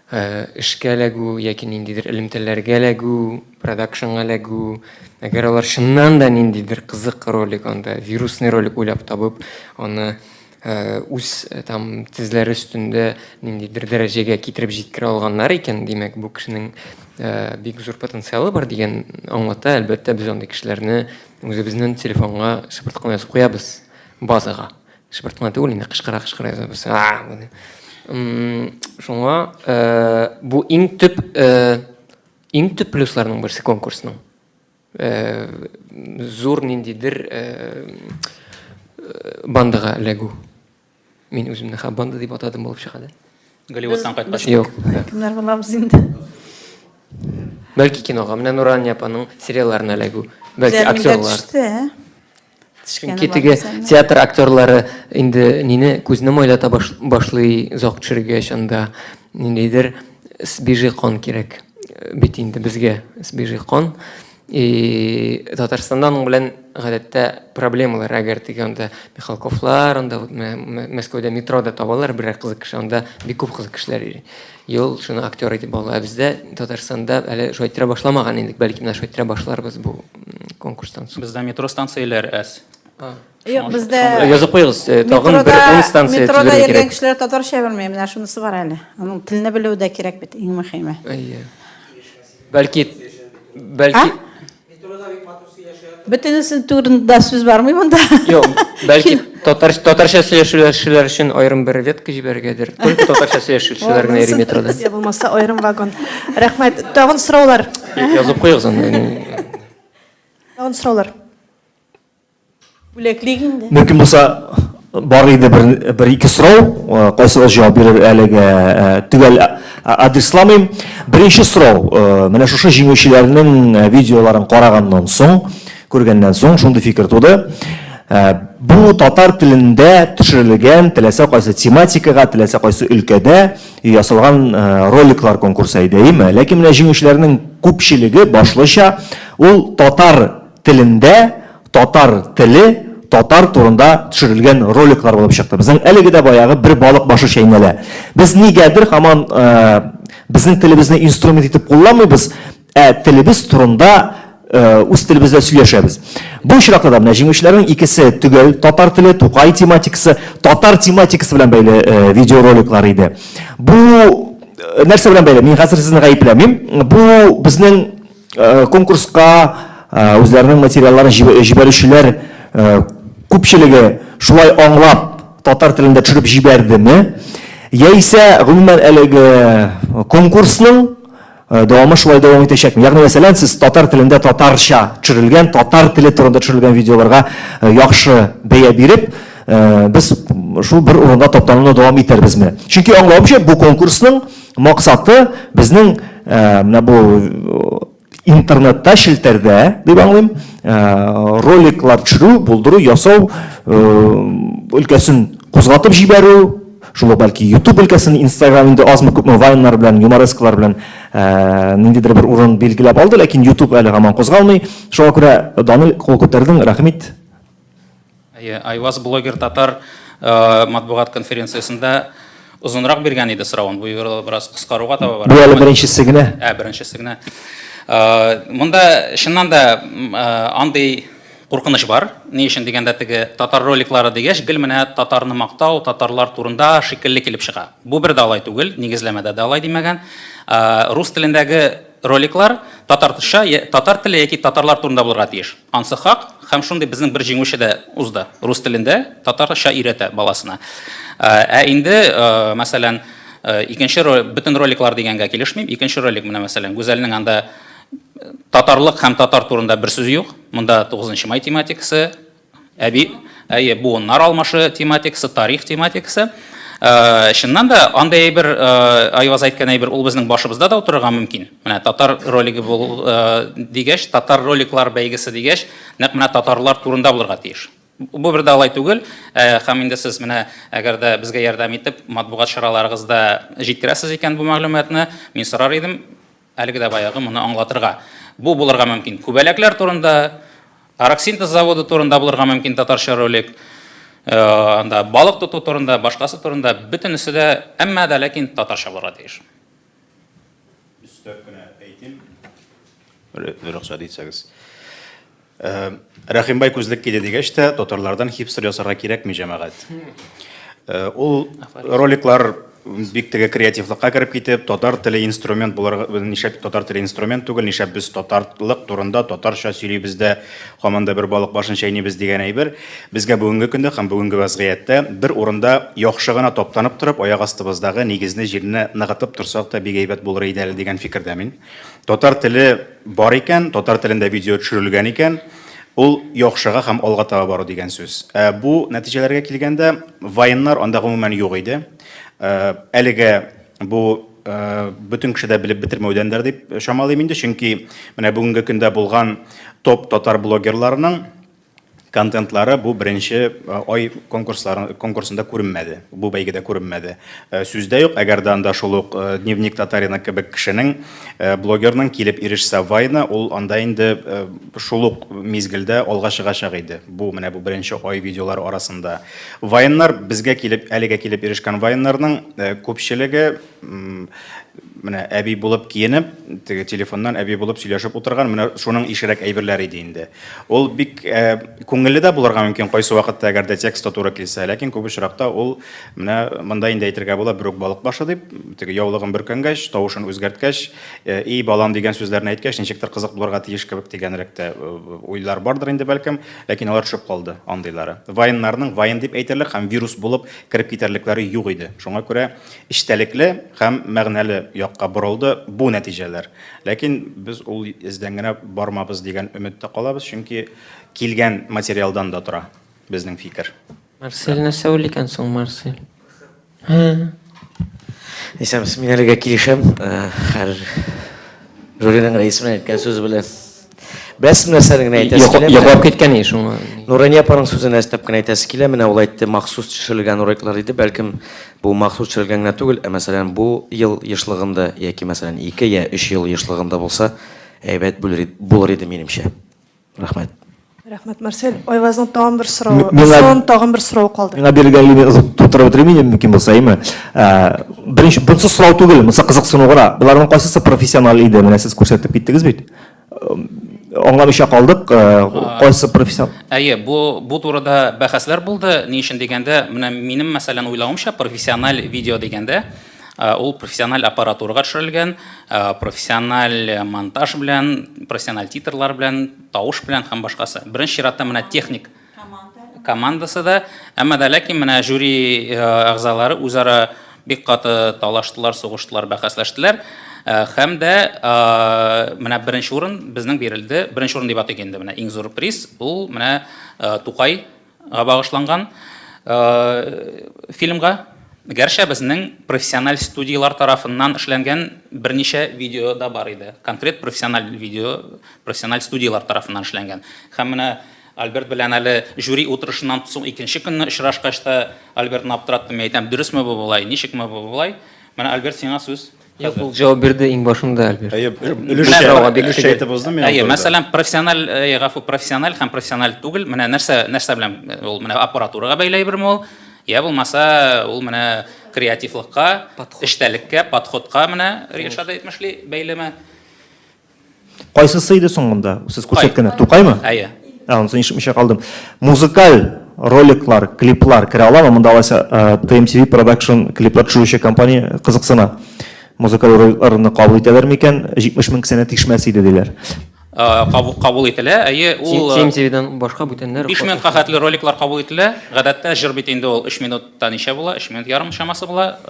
эшкә эләгү яки ниндидер элемтәләргә эләгү, продакшнга эләгү. Әгәр алар чыннан да ниндидер кызык ролик анда, вирусный ролик уйлап табып, аны үз там тезләре өстендә ниндидер дәрәҗәгә китереп җиткерә алганнар икән, димәк, бу кешенең бик зур потенциалы бар дигән аңлата. Әлбәттә, без андый кешеләрне үзебезнең телефонга шыпырт кына язып куябыз базага. Шыпырт кына түгел, инде кычкыра-кычкыра язабыз. Шуңа бу иң төп иң төп плюсларның берсе конкурсның. Зур ниндидер бандага эләгү. Мин үземне ха банда дип атадым булып чыга да. Голливудтан кайткач. Юк. Кемнәр булабыз инде? Бәлки кинога, менә Нурания апаның сериалларына эләгү. Бәлки актерлар. Төште, ә? Чөнки теге театр актерлары инде нине күзне майлата башлый озак төшергәч, анда ниндидер свежий кан кирәк бит инде безгә свежий кан. И Татарстанда аның белән гадәттә проблемалар, әгәр теге анда Михалковлар, анда вот Мәскәүдә метрода табалар берәр кызык кеше, анда бик күп кызык кешеләр йөри. Ел шуны актер итеп ала. Ә бездә Татарстанда әле шулай иттерә башламаган инде, бәлки менә шулай иттерә башларбыз бу конкурстан соң. Бездә метро станцияләр әз. Юк, бездә Язып куегыз, э, тагын бер ун станция метрода төзергә йөргән кирәк. кешеләр татарча белми, менә шунысы бар әле. Аның телне белүе дә кирәк бит, иң мөһиме. Әйе. Бәлки, бәлки, Бөтенесе турында сүз бармый монда. Юк, бәлки татар, татарча сөйләшүчеләр өчен аерым бер ветка җибәрергәдер. Только татарча сөйләшүчеләр генә йөри метрода. Я булмаса аерым вагон. Рәхмәт. Тагын сораулар. Язып куегыз аны. Тагын сораулар. Бүләклик инде. Мөмкин булса, бар иде бер, бер ике сорау, э, кайсыгыз җавап бирер әлегә э, төгәл адресламыйм. Беренче сорау, э, менә шушы җиңүчеләрнең видеоларын караганнан соң, күргәннән соң шундый фикер туды. Бу татар телендә төшерелгән теләсә кайсы тематикага, теләсә кайсы өлкәдә ясалган роликлар конкурсы иде, әйеме? Ләкин менә җиңүчеләрнең күпчелеге башлыча ул татар телендә татар теле, татар турында төшерелгән роликлар булып чыкты. Безнең әлеге дә баягы бер балык башы чәйнәлә. Без нигәдер һаман безнең телебезне инструмент итеп кулланмыйбыз, ә телебез турында үз телебездә сөйләшәбез. Бу очракта да менә җиңүчеләрнең икесе төгәл татар теле, Тукай тематикасы, татар тематикасы белән бәйле видеороликлар иде. Бу нәрсә белән бәйле? Мин хәзер сезне гаепләмим. Бу безнең Конкурска үзләренең материалларын җибәрүчеләр күпчелеге шулай аңлап татар телендә төшереп җибәрдеме? Яисә гомумән әлеге конкурсның дәвамы шулай дәвам итәчәкме? Ягъни мәсәлән, сез татар телендә татарча төшерелгән, татар теле турында төшерелгән видеоларга яхшы бәя биреп, без шул бер урында таптануны дәвам итәрбезме? Чөнки аңлавымча, бу конкурсның Максаты безнең менә бу интернетта, челтәрдә дип аңлыйм, роликлар төшерү, булдыру, ясау өлкәсен кузгатып җибәрү, шул ук бәлки YouTube өлкәсен, Instagram инде азмы-күпме вайннар белән, юморескалар белән ниндидер бер урын билгеләп алды, ләкин YouTube әле һаман кузгалмый. Шуңа күрә, Данил, кул күтәрдең, рәхим ит. Әйе, Айваз блогер татар матбугат конференциясендә озынрак биргән иде соравын. Бу юлы бераз кыскаруга таба бара. Бу әле беренчесе генә. Ә, беренчесе генә. Монда чыннан да андый куркыныч бар. Ни өчен дигәндә теге татар роликлары дигәч, гел менә татарны мактау, татарлар турында шикелле килеп чыга. Бу бер дә алай түгел, нигезләмәдә дә алай димәгән. Рус телендәге роликлар татарча, татар теле яки татарлар турында булырга тиеш. Ансы хак, һәм шундый безнең бер җиңүче дә узды. Рус телендә татарча өйрәтә баласына. Ә инде, мәсәлән, икенче ролик, бөтен роликлар дигәнгә килешмим. Икенче ролик менә, мәсәлән, Гүзәлнең анда Татарлык һәм татар турында бер сүз юк. Монда 9 май тематикасы, әби, әйе, буыннар алмашы тематикасы, тарих тематикасы. Э, чыннан да, андый әйбер, э, Айваз әйткән әйбер, ул безнең башыбызда да утырырга мөмкин. Менә татар ролигы бул э, дигәч, татар роликлар бәйгесе дигәч, нәкъ менә татарлар турында булырга тиеш. Бу бер дә алай түгел. Һәм инде сез менә, әгәр дә безгә ярдәм итеп, матбугат чараларыгызда җиткерәсез икән бу мәгълүматны, мин сорар идем, әлеге дә баягы моны аңлатырга. Бу булырга мөмкин күбәләкләр турында, Оргсинтез заводы турында булырга мөмкин татарча ролик, анда балык тоту турында, башкасы турында, бөтенесе дә, әмма дә ләкин татарча булырга тиеш. Өстәп кенә әйтим, рөхсәт итсәгез. Э, Рәхимбай күзлек киде дигәч тә, татарлардан хипстер ясарга кирәкми, җәмәгать. Э, ул роликлар бик теге креативлыкка кереп китеп, татар теле инструмент булырга, нишләп татар теле инструмент түгел, нишләп без татарлык турында татарча сөйлибез дә, һаман да бер балык башын чәйнибез дигән әйбер. Безгә бүгенге көндә һәм бүгенге вәзгыятьтә бер урында яхшы гына таптанып торып, аяк астыбыздагы нигезне, җирне ныгытып торсак та бик әйбәт булыр иде әле дигән фикердә мин. Татар теле бар икән, татар телендә видео төшерелгән икән, ул яхшыга һәм алга таба бару дигән сүз. Ә бу нәтиҗәләргә килгәндә, вайннар анда гомумән юк иде. Әлегә бу бөтен кеше дә белеп бетермәүдәндер дип чамалыйм инде, чөнки менә бүгенге көндә булган топ татар блогерларының контентлары бу беренче ай конкурслары конкурсында күренмәде, бу бәйгедә күренмәде. Сүз дә юк, әгәр дә анда шул ук Дневник татарина кебек кешенең, блогерның килеп ирешсә вайна, ул анда инде шул ук мизгелдә алга чыгачак иде. Бу менә бу беренче ай видеолары арасында. Вайннар безгә килеп, әлегә килеп ирешкән вайннарның күпчелеге менә әби булып киенеп, теге телефоннан әби булып сөйләшеп утырган, менә шуның ишерәк әйберләр иде инде. Ул бик э, күңелле дә булырга мөмкин кайсы вакытта, әгәр дә текст та туры килсә, ләкин күп очракта ул менә монда инде әйтергә була, бер үк балык башы дип, теге яулыгын бөркәнгәч, тавышын үзгәрткәч, э, и балам дигән сүзләрне әйткәч, ничектер кызык булырга тиеш кебек дигәнрәк тә э, уйлар бардыр инде бәлкем, ләкин алар төшеп калды андыйлары. Вайннарның вайн дип әйтерлек һәм вирус булып кереп китәрлекләре юк иде. Шуңа күрә Эчтәлекле һәм мәгънәле якка борылды бу нәтиҗәләр. Ләкин без ул эздән генә бармабыз дигән өметтә калабыз, чөнки килгән материалдан да тора безнең фикер. Марсель нәрсә уйлый икән соң, Марсель? Һә. Исәнмесез, мин әлегә килешәм. Һәр жюриның рәисе белән әйткән сүзе белән. Беләсезме нәрсәне генә әйтәсе килә? Йоклап киткән и шуңа. Нурания апаның сүзен өстәп кенә әйтәсе килә. Менә ул әйтте, махсус төшерелгән роликлар диде. Бәлкем бу махсус төшерелгән генә түгел, ә мәсәлән бу ел ешлыгында яки мәсәлән 2 я 3 ел ешлыгында булса, әйбәт булыр иде минемчә. Рәхмәт. Рәхмәт, Марсель. Айвазның тагын бер соравы, соң тагын бер сорау калды. Миңа бирелгән лимит озын тутырып бетерим инде мөмкин булса, әйме? Беренче, монысы сорау түгел, монысы кызыксыну гына. Боларның кайсысы профессиональ иде? Менә сез күрсәтеп киттегез бит. Аңламыйча калдык, кайсы профессионал? Әйе, бу бу турыда бәхәсләр булды. Ни өчен дигәндә, менә минем мәсәлән уйлавымча, профессиональ видео дигәндә, Ул профессиональ аппаратурага төшерелгән, профессиональ монтаж белән, профессиональ титрлар белән, тавыш белән һәм башкасы. Беренче чиратта менә техник командасы да, әмма дә ләкин менә жюри әгъзалары үзара бик каты талаштылар, сугыштылар, бәхәсләштеләр. Һәм дә менә беренче урын безнең бирелде. Беренче урын дип атыйк инде, менә иң зур приз, ул менә Тукай га багышланган фильмга. Гәрчә безнең профессиональ студияләр тарафыннан эшләнгән берничә видео да бар иде. Конкрет профессиональ видео, профессиональ студияләр тарафыннан эшләнгән. Һәм менә Альберт белән әле жюри утырышыннан соң икенче көнне очрашкач та Альбертны аптыраттым. Мин әйтәм, дөресме бу болай, ничекме бу болай? Менә Альберт, сиңа сүз. Юк, ул җавап бирде иң башында, Альберт. Әйе, өлешчә, өлешчә әйтеп уздым мин. Әйе, мәсәлән, профессиональ, әйе, гафу, профессиональ һәм профессиональ түгел. Менә нәрсә, нәрсә белән ул менә аппаратурага бәйле әйберме ул? Я булмаса, ул менә креативлыкка, эчтәлеккә, подходка менә Ришат әйтмешли бәйлеме? Кайсысы иде соң монда? Сез күрсәткәне Тукаймы? Әйе. Ә, анысын ишетмичә калдым. Музыкаль роликлар, клиплар керә аламы? Монда алайса TMTV Production клиплар төшерүче компания кызыксына. Музыкаль роликларны кабул итәләр микән? 70 мең кесәне тишмәс иде диләр. Кабул, кабул ителә. Әйе, ул TMTV-дан башка бүтәннәр 5 минутка хәтле роликлар кабул ителә. Гадәттә җыр бит инде ул 3 минутта ничә була? 3 минут ярым чамасы була,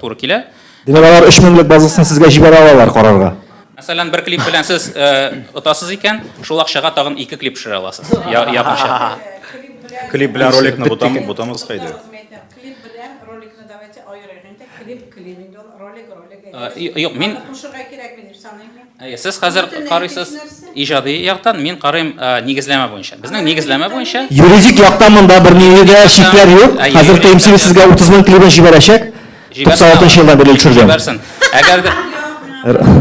туры килә. Димәк, алар 3 меңлек базасын сезгә җибәрә алалар карарга. Мәсәлән, бер клип белән сез отасыз икән, шул акчага тагын ике клип төшерә аласыз. Якынча. Клип белән роликны бутамаска иде. Клип белән роликны давайте аерыйк инде. Клип, клип инде ул, ролик, ролик. Юк, мин Аны кушырга кирәкми дип саныйм мин. Әйе, сез хәзер карыйсыз иҗади яктан, мин карыйм нигезләмә буенча. Безнең нигезләмә буенча Юридик яктан монда бернинди дә шикләр юк. Хәзер ТМС сезгә 30 мең клибын җибәрәчәк. 96 елдан бирле төшергән. Җибәрсен. Әгәр дә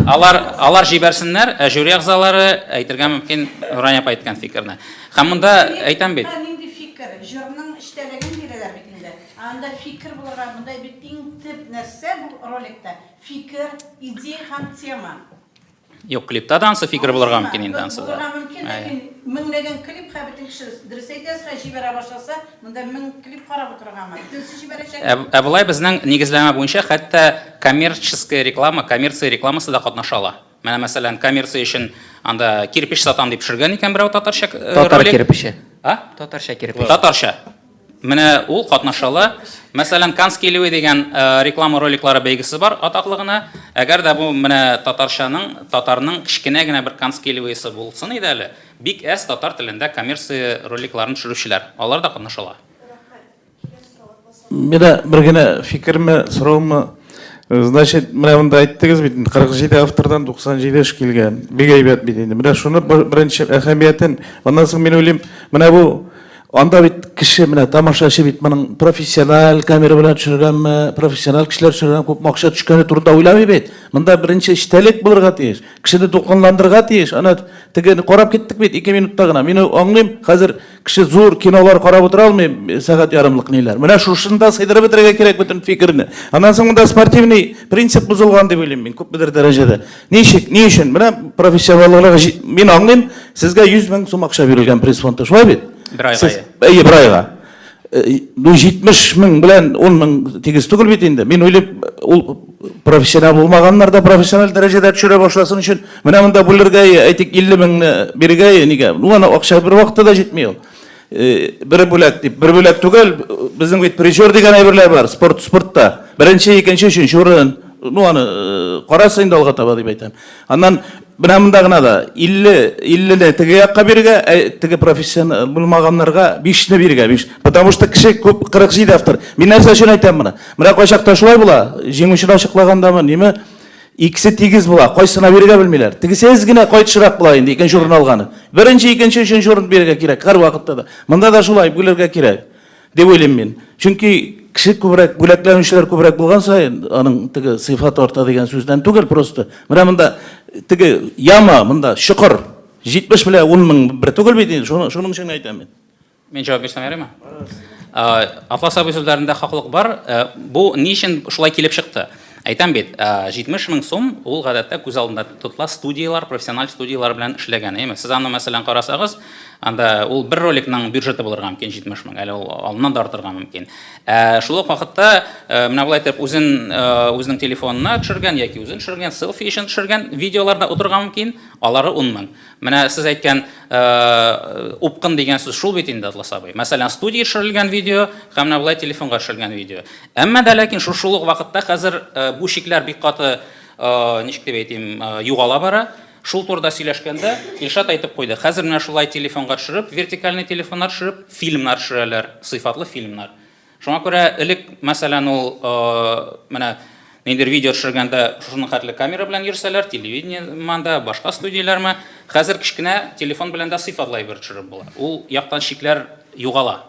алар алар җибәрсеннәр, ә жюри әгъзалары әйтергә мөмкин Рания апа әйткән фикерне. Һәм монда әйтәм бит. Нинди фикер? Җырның эчтәлеген бирәләр бит инде. Анда фикер булырга, монда бит иң төп нәрсә бу роликта. Фикер, идея һәм тема. Юк, клипта да ансы фикер булырга мөмкин инде ансы да. Булырга мөмкин, ләкин меңләгән клип һәм бөтен кеше дөрес әйтәсез, хәзер җибәрә башласа, монда 1000 клип карап утырыргамы? Бөтенесе җибәрәчәк. Ә болай безнең нигезләмә буенча хәтта коммерческая реклама, коммерция рекламасы да катнаша ала. Менә мәсәлән, коммерция өчен анда кирпеч сатам дип төшергән икән берәү татарча Татар ролик. кирпече. А? Татарча кирпеч. Татарча. Менә ул катнаша ала. Мәсәлән, Канский львы дигән реклама роликлары бәйгесе бар, атаклы гына. Әгәр дә бу менә татарчаның, татарның кечкенә генә бер Канский львысы булсын иде әле, бик әз татар телендә коммерция роликларын төшерүчеләр, алар да катнаша ала. Менә бер генә фикерме, сораумы? Значит, менә монда әйттегез бит, 47 автордан 97 эш килгән. Бик әйбәт бит инде. Менә шуны беренче әһәмиятен, аннан соң мин уйлыйм, менә бу анда бит кеше, менә тамашачы бит моның профессиональ камера белән төшергәнме, профессиональ кешеләр төшергән, күпме акча төшкәне турында уйламый бит. Монда беренче эчтәлек булырга тиеш. Кешене дулкынландырырга тиеш. Ана теге карап киттек бит 2 минутта гына. Мин аңлыйм, хәзер Кеше зур кинолар карап утыра алмый, сәгать ярымлык ниләр. Менә шушында сыйдырып бетерергә кирәк бөтен фикерне. Аннан соң монда спортивный принцип бозылган дип уйлыйм мин, күпмедер дәрәҗәдә. Ничек, ни өчен? Менә профессионалларга мин аңлыйм, сезгә 100 мең сум акча бирелгән приз фонды, шулай бит? Бер айга. Сез, әйе, бер айга. Ну, 70 мең белән 10 мең тигез түгел бит инде. Мин уйлыйм, ул профессионал булмаганнар да профессиональ дәрәҗәдә төшерә башласын өчен, менә монда бүлергә, әйтик, 50 меңне бирергә, нигә? Ну, аны акча бер вакытта да җитми ул. Бер бүләк дип, бер бүләк түгел, безнең бит призер дигән әйберләр бар, спорт, спортта. Беренче, икенче, өченче урын. Ну, аны карарсың инде алга таба дип әйтәм. Аннан менә монда гына да 50 50-не теге якка бирергә, ә теге профессионал булмаганнарга 5-не бирергә, 5. Потому что кеше күп 47 автор. Мин нәрсә өчен әйтәм моны? Менә кайчакта шулай була, җиңүчене ачыклагандамы, ниме, икесе тигез була, кайсына бирергә белмиләр. Тегесе әз генә кайтышрак була инде, икенче урын алганы. Беренче, икенче, өченче урын бирергә кирәк һәрвакытта да. Монда да шулай бүлергә кирәк. Дип уйлыйм мин. Чөнки кеше күбрәк, бүләкләнүчеләр күбрәк булган саен, аның теге сыйфаты арта дигән сүздән түгел просто. Менә монда теге яма, монда чокыр. 70 белән 10 мең бер түгел бит инде, шуның, шуның өчен әйтәм мин. Мин җавап бирсәм ярыймы? Атлас абый сүзләрендә хаклык бар. Бу ни өчен шулай килеп чыкты? Әйтәм бит, 70 мең сум ул гадәттә күз алдында тотыла студияләр, профессиональ студияләр белән эшләгән, әйеме? Сез аны, мәсәлән, карасагыз, анда ул бер роликның бюджеты булырга мөмкин 70 мең, әле ул аннан да артырга мөмкин. Ә шул ук вакытта менә болай итеп үзен үзенең телефонына төшергән яки үзен төшергән, селфи өчен төшергән видеолар да утырырга мөмкин, алары 10 мең. Менә сез әйткән упкын дигән сүз шул бит инде, Атлас абый. Мәсәлән, студия төшерелгән видео һәм менә болай телефонга төшерелгән видео. Әмма дә ләкин шул ук вакытта хәзер бу чикләр бик каты, ничек дип әйтим, югала бара. Шул турыда сөйләшкәндә Илшат әйтеп куйды, хәзер менә шулай телефонга төшереп, вертикальный телефоннар төшереп, фильмнар төшерәләр, сыйфатлы фильмнар. Шуңа күрә элек, мәсәлән, ул менә ниндидер видео төшергәндә шушының хәтле камера белән йөрсәләр, телевидениеме анда, башка студияләрме, хәзер кечкенә телефон белән дә сыйфатлы әйбер төшереп була. Ул яктан чикләр югала.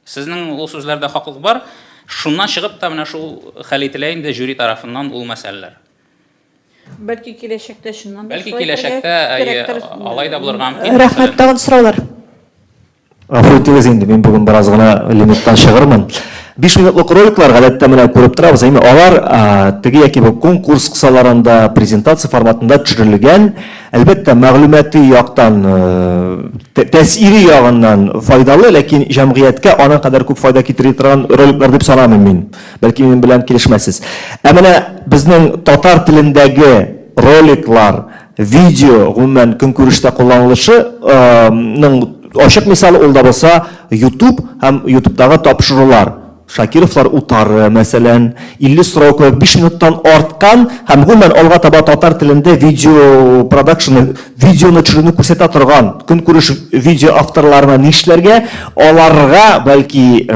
Сезнең ул сүзләрдә хаклык бар. Шуннан чыгып та менә шул хәл ителә инде жюри тарафыннан ул мәсьәләләр. Бәлки киләчәктә чыннан да Бәлки шулай киләчәктә, әйе, кирәктер. алай да булырга мөмкин. Рәхмәт, тагын сораулар. Гафу итегез инде, мин бүген бераз гына лимиттан чыгырмын. 5 минутлык роликлар гадәттә менә күреп торабыз, әйме алар теге яки бу конкурс кысаларында презентация форматында төшерелгән, әлбәттә, мәгълүмати яктан, тәэсире ягыннан файдалы, ләкин җәмгыятькә аның кадәр күп файда китерә торган роликлар дип санамыйм мин. Бәлки минем белән килешмәссез. Ә менә безнең татар телендәге роликлар, Видео, гомумән, көнкүрештә кулланылышы ның ачык мисалы ул да булса YouTube һәм YouTube'дагы тапшырулар. Шакировлар утары, мәсәлән, 50 сорау кебек 5 минуттан арткан һәм гомумән алга таба татар телендә видео продакшны, видеоны төшерүне күрсәтә торган көнкүреш видео авторларына нишләргә? Аларга бәлки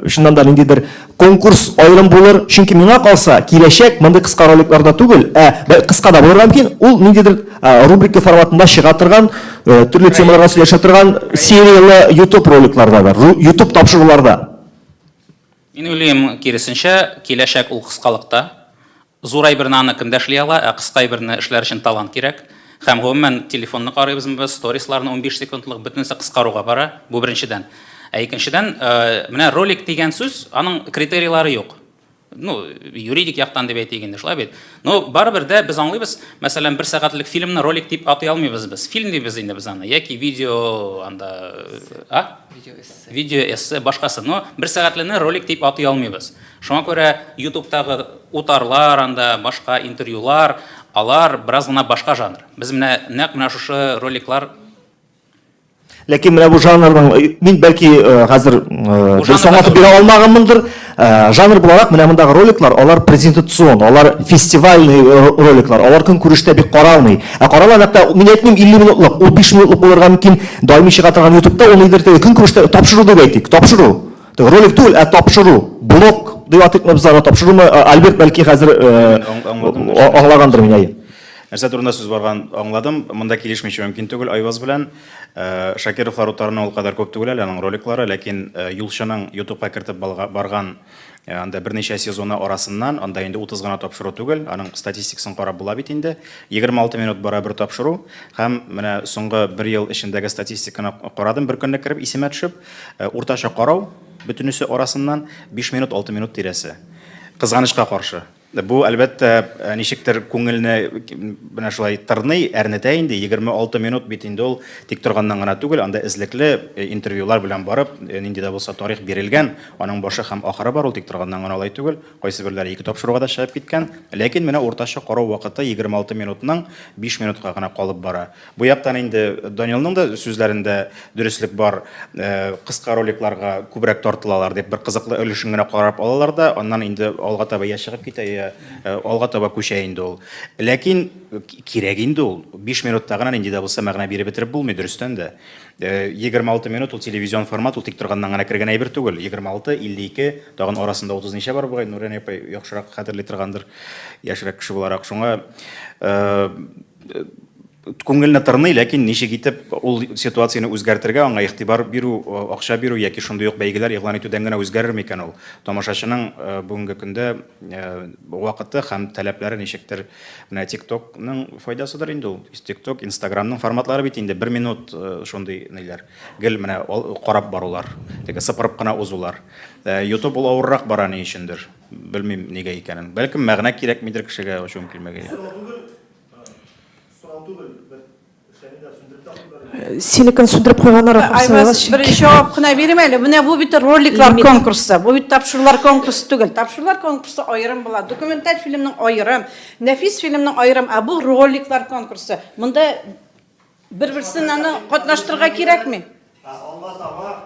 чыннан да ниндидер конкурс аерым булыр, чөнки миңа калса, киләчәк мондый кыска роликларда түгел, ә кыска да булырга мөмкин, ул ниндидер рубрика форматында чыга торган, төрле темаларга сөйләшә торган серияле YouTube роликлардадыр, YouTube тапшыруларда. Мин уйлыйм, киресенчә, киләчәк ул кыскалыкта. Зур әйберне аны кем дә эшли ала, ә кыска әйберне эшләр өчен талант кирәк. Һәм гомумән, телефонны карыйбызмы без, сторисларны 15 секундлык, бөтенесе кыскаруга бара, бу беренчедән. Ә икенчедән, менә ролик дигән сүз, аның критерийлары юк. Ну, юридик яктан дип әйтик инде, шулай бит. Но барыбер дә без аңлыйбыз, мәсәлән, бер сәгатьлек фильмны ролик дип атый алмыйбыз без. Фильм дибез инде без аны, яки видео анда, а? Видео-эссе. Видео-эссе, башкасы. Но бер сәгатьлене ролик дип атый алмыйбыз. Шуңа күрә ютубтагы утарлар анда, башка интервьюлар, алар бераз гына башка жанр. Без менә нәкъ менә шушы роликлар. Ләкин менә бу жанрның, мин бәлки хәзер дөрес аңлатып бирә алмаганмындыр, жанр буларак менә мондагы роликлар, алар презентацион, алар фестивальный роликлар, алар көнкүрештә бик каралмый. Ә карала нәкъ тә, мин әйтмим 50 минутлык, ул 5 минутлык булырга мөмкин, даими чыга торган ютубта ул нидер теге көнкүрештә тапшыру дип әйтик, тапшыру. Теге ролик түгел, ә тапшыру, блог дип атыйкмы без аны, тапшырумы? Альберт бәлки хәзер аңлагандыр мине, әйе. Нәрсә турында сүз барган аңладым. Монда килешмичә мөмкин түгел Айваз белән. Шакировлар утарына ул кадәр күп түгел әле аның роликлары, ләкин Юлчының ютубка кертеп барган анда берничә сезоны арасыннан, анда инде 30 гына тапшыру түгел, аның статистикасын карап була бит инде. 26 минут бара бер тапшыру һәм менә соңгы бер ел эчендәге статистиканы карадым бер көнне кереп исемә төшеп, уртача карау бөтенесе арасыннан 5 минут 6 минут тирәсе. Кызганычка каршы. Бу, әлбәттә, ничектер күңелне менә шулай тырный, әрнетә инде. 26 минут бит инде ул тик торганнан гына түгел, анда эзлекле интервьюлар белән барып, нинди дә булса тарих бирелгән, аның башы һәм ахыры бар, ул тик торганнан гына алай түгел. Кайсыберләре ике тапшыруга да чыгып киткән. Ләкин менә уртача карау вакыты 26 минутның 5 минутка гына калып бара. Бу яктан инде Данилның да сүзләрендә дөреслек бар, кыска роликларга күбрәк тартылалар дип, бер кызыклы өлешен генә карап алалар да, аннан инде алга таба я чыгып китә, я алга таба күчә инде ул. Ләкин кирәк инде ул. 5 минутта гына нинди дә булса мәгънә биреп бетереп булмый, дөрестән дә. 26 минут ул телевизион формат, ул тик торганнан гына кергән әйбер түгел. 26, 52, тагын арасында 30 ничә бар бугай, Нурания апай яхшырак хәтерли торгандыр, яшьрәк кеше буларак. Шуңа Күңелне тырный, ләкин ничек итеп ул ситуацияне үзгәртергә, аңа игътибар бирү, акча бирү яки шундый ук бәйгеләр игълан итүдән генә үзгәрер микән ул? Тамашачының бүгенге көндә вакыты һәм таләпләре ничектер менә TikTok-ның файдасыдыр инде ул. TikTok, Instagram-ның форматлары бит инде бер минут шундый ниләр. Гел менә карап барулар, теге сыпырып кына узулар. YouTube ул авыррак бара ни өчендер. Белмим нигә икәнен. Бәлкем мәгънә кирәкмидер кешегә, ачуым килмәгәе. Синекен сүндереп куйганнар ахрысы. Айваз, бер җавап кына бирим әле. Менә бу бит роликлар конкурсы. Бу бит тапшырулар конкурсы түгел. Тапшырулар конкурсы аерым була. Документаль фильмның аерым, нәфис фильмның аерым, ә бу роликлар конкурсы. Монда бер-берсен аны катнаштырырга кирәкми. Алга таба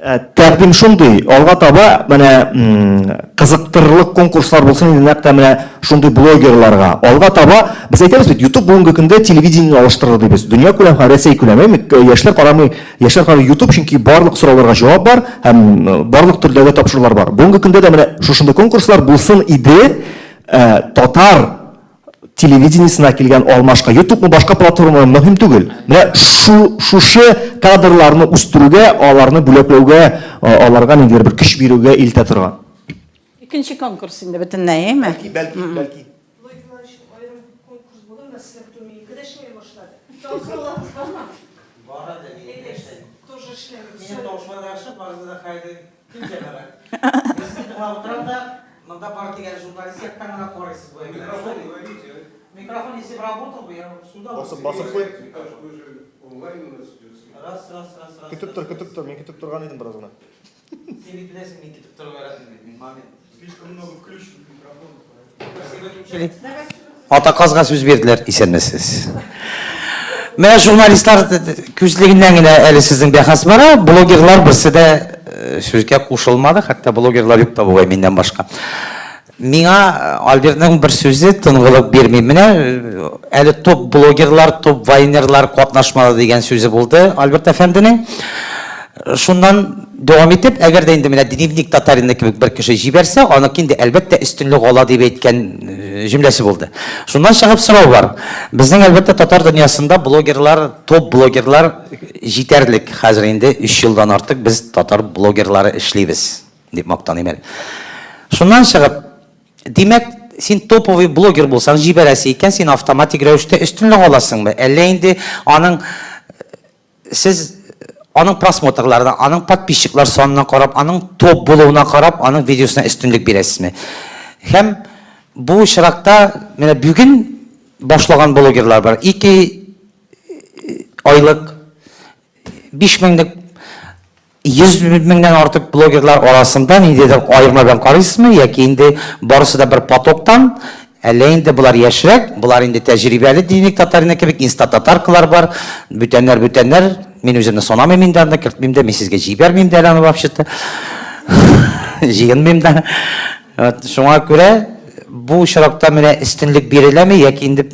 Ә, тәкъдим шундый, алга таба менә кызыктырырлык конкурслар булсын инде нәкъ тә менә шундый блогерларга. Алга таба без әйтәбез бит, YouTube бүгенге көндә телевидениене алыштырды дибез. Дөнья күләм һәм Рәсәй күләм. Әйме, яшьләр карамый, яшьләр карый YouTube, чөнки барлык сорауларга җавап бар һәм барлык төрдәге тапшырулар бар. Бүгенге көндә дә менә шушындый конкурслар булсын иде, ә, татар телевидениесенә килгән алмашка, ютубмы, башка платформамы, мөһим түгел. Менә шу, шушы кадрларны үстерүгә, аларны бүләкләүгә, аларга ниндидер бер көч бирүгә илтә торган. Икенче конкурс инде бөтенләй, әйме? Бәлки, бәлки, бәлки. Блогерлар өчен аерым конкурс булыр, мәсәлән, бит ул минеке дә эшләми башлады. Тавышларыгыз бармы? Бар әле, минеке дә эшләми. Тоже эшләми. Минем тавышыма да яхшы, барыгызга да хәерле көн, җәмәгать. Мин сезне тыңлап утырам да, Монда бары тик әле журналист яктан гына карыйсыз бу әйберләрне. Микрофон ловите. Микрофон, если бы работал бы, я бы с Басып, басып куй. Вы же онлайн у нас идет. Раз, раз, раз, раз. Көтеп тор, көтеп тор. Мин көтеп торган идем бераз гына. Син бит беләсең, мин көтеп торырга яратмыйм бит, мин момент. Слишком много включенных микрофонов. Спасибо, Ата казга сүз бирделәр, исәнмесез. Менә журналистлар күзлегеннән генә әле сезнең бәхәс бара, блогерлар берсе дә сүзгә кушылмады, хәтта блогерлар юк та бугай миннән башка. Миңа Альбертның бер сүзе тынгылык бирми. Менә әле топ блогерлар, топ вайнерлар катнашмады дигән сүзе булды Альберт әфәнденең. Шуннан дәвам итеп, әгәр дә инде менә Дневник татарина кебек бер кеше җибәрсә, аныкы инде әлбәттә өстенлек ала дип әйткән җөмләсе булды. Шуннан чыгып сорау бар. Безнең әлбәттә татар дөньясында блогерлар, топ блогерлар җитәрлек. Хәзер инде өч елдан артык без татар блогерлары эшлибез, дип мактаныйм әле. Шуннан чыгып, димәк, син топовый блогер булсаң, җибәрәсе икән, син автоматик рәвештә өстенлек аласыңмы? Әллә инде аның Сез аның просмотрларына, аның подписчиклар санына карап, аның топ булуына карап, аның видеосына өстенлек бирәсезме? Һәм бу очракта менә бүген башлаган блогерлар бар. 2 айлык 5 меңлек 100 меңнән артык блогерлар арасында ниндидер аерма белән карыйсызмы яки инде барысы да бер потоктан, әллә инде болар яшьрәк, болар инде тәҗрибәле Дневник татарина кебек, инстататаркалар бар, бүтәннәр, бүтәннәр, мин үземне санамыйм инде анда, кертмим дә, мин сезгә җибәрмим дә әле аны вообще-то, җыенмыйм да. Вот, шуңа күрә бу очракта менә өстенлек биреләме яки инде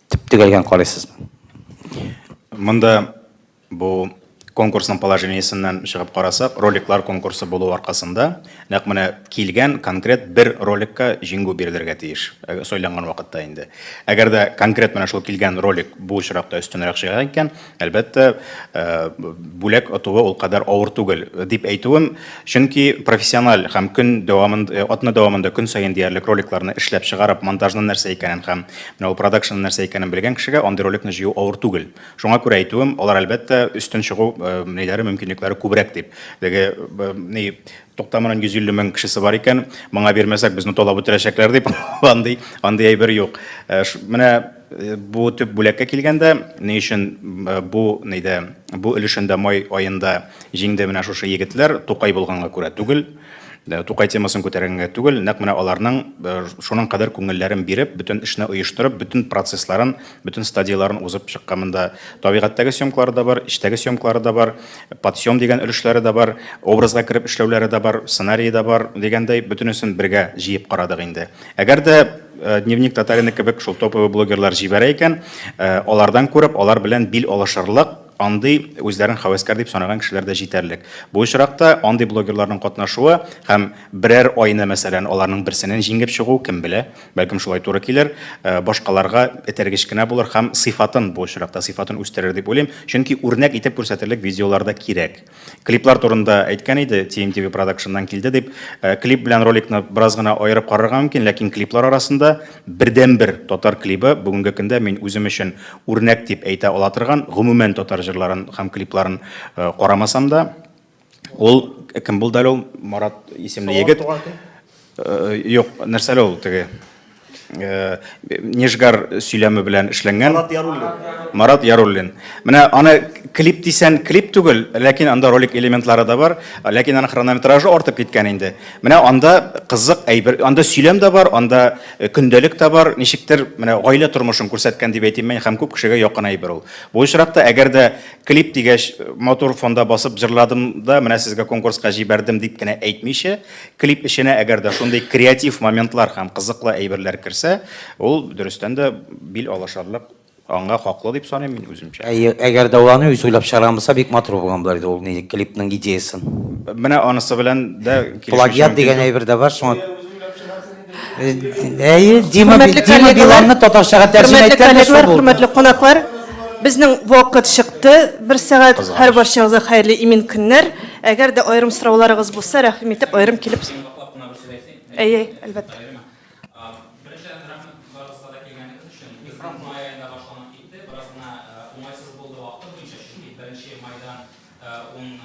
төп-төгәлгән карыйсызмы? Монда Бу конкурсның положениесеннән чыгып карасак, роликлар конкурсы булу аркасында, нәкъ менә килгән конкрет бер роликка җиңү бирелергә тиеш, сайланган вакытта инде. Әгәр дә конкрет менә шул килгән ролик бу очракта өстенрәк чыга икән, әлбәттә, бүләк отуы ул кадәр авыр түгел, дип әйтүем, чөнки профессиональ һәм көн дәвамында, атна дәвамында көн саен диярлек роликларны эшләп чыгарып, монтажның нәрсә икәнен һәм менә ул продакшнның нәрсә икәнен белгән кешегә андый роликны җыю авыр түгел. Шуңа күрә әйтүем, алар, әлбәттә, өстен чыгу ниләре, мөмкинлекләре күбрәк дип. Теге ни Туктамының 150 мең кешесе бар икән, моңа бирмәсәк, безне талап үтерәчәкләр дип, андый андый әйбер юк. Менә бу төп бүләккә килгәндә, ни өчен бу нидә, бу өлешендә май аенда җиңде менә шушы егетләр, Тукай булганга күрә түгел, Тукай темасын күтәргәнгә түгел, нәкъ менә аларның шуның кадәр күңелләрен биреп, бөтен эшне оештырып, бөтен процессларын, бөтен стадияләрен узып чыккан. Монда табигатьтәге съемкалары да бар, эчтәге съемкалары да бар, подсъем дигән өлешләре дә бар, образга кереп эшләүләре дә бар, сценарие да бар дигәндәй, бөтенесен бергә җыеп карадык инде. Әгәр дә Дневник татарина кебек шул топовый блогерлар җибәрә икән, алардан күреп, алар белән бил алышырлык Андый үзләрен һәвәскәр дип санаган кешеләр дә җитәрлек. Бу очракта андый блогерларның катнашуы һәм берәр айны, мәсәлән, аларның берсенен җиңеп чыгу, кем белә, бәлкем шулай туры килер, башкаларга этәргеч кенә булыр һәм сыйфатын, бу очракта сыйфатын үстерер дип уйлыйм. Чөнки үрнәк итеп күрсәтерлек видеолар да кирәк. Клиплар турында әйткән иде, TMTV продакшннан килде дип. Клип белән роликны бераз гына аерып карарга мөмкин, ләкин клиплар арасында бердәнбер татар клибы бүгенге көндә мин үзем өчен үрнәк дип әйтә ала торган, гомумән татар җырларын һәм клипларын карамасам да, ул кем булды әле ул? Марат исемле егет. Юк, нәрсә әле ул теге? Нижгар сөйләме белән эшләнгән. Марат Яруллин. Марат Яруллин. Менә аны клип дисән, клип түгел, ләкин анда ролик элементлары да бар, ләкин аның хронометражы артып киткән инде. Менә анда кызык әйбер, анда сөйләм дә бар, анда көндәлек тә бар, ничектер менә гаилә тормышын күрсәткән дип әйтим мин, һәм күп кешегә якын әйбер ул. Бу очракта әгәр дә клип дигәч, матур фонда басып җырладым да, менә сезгә конкурска җибәрдем дип кенә әйтмичә, Клип эченә әгәр дә шундый креатив моментлар һәм кызыклы әйберләр керсә, ул дөрестән дә бил алышарлык, аңа хаклы дип саныйм мин үземчә. Әйе, әгәр дә ул аны үзе уйлап чыгарган булса, бик матур булган булыр иде ул ни клипның идеясын. Менә анысы белән дә килешмичә Плагиат мөмкин дигән түгел. әйбер дә бар, шуңа Әйе, Дима, Хөрмәтле Дима коллегалар, Биланны татарчага тәрҗемә хөрмәтле иткән дә шул коллегалар, булды. хөрмәтле кунаклар, безнең вакыт чыкты. Бер сәгать. Кызганыч. Һәр барчагызга хәерле имин көннәр. Әгәр дә аерым сорауларыгыз булса, рәхим итеп, аерым килеп. Әйе, әлбәттә. Беренчедән, рәхмәт барыгызга да килгәнегез өчен. Безнең май аенда башланып китте. Бераз гына уңайсыз булды вакыты буенча, чөнки беренче майдан ун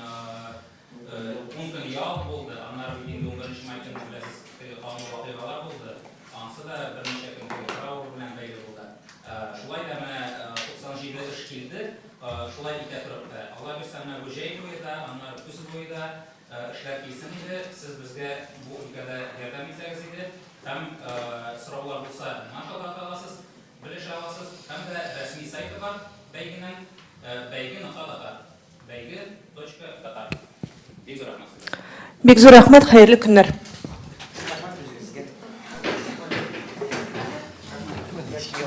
ун көн ял булды. Аннары бит инде унберенче май көнне, беләсез, теге канлы вакыйгалар булды. Анысы да берничә көн теге траур белән бәйле булды. Шулай да менә 97 эш килде. Шулай итә торып та, Алла бирсә, менә бу җәй буе да, аннары көз буе да эшләр килсен иде. Сез безгә бу өлкәдә ярдәм итсәгез иде. Һәм сораулар булса, миңа шалтырата аласыз, белешә аласыз. Һәм дә рәсми сайты бар. бәйгенең бәйге нокта татар. Бәйге точка татар. Бик зур рәхмәт сезгә. Бик зур рәхмәт, хәерле көннәр.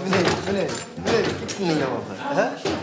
Менә, менә, менә, күңелле булды.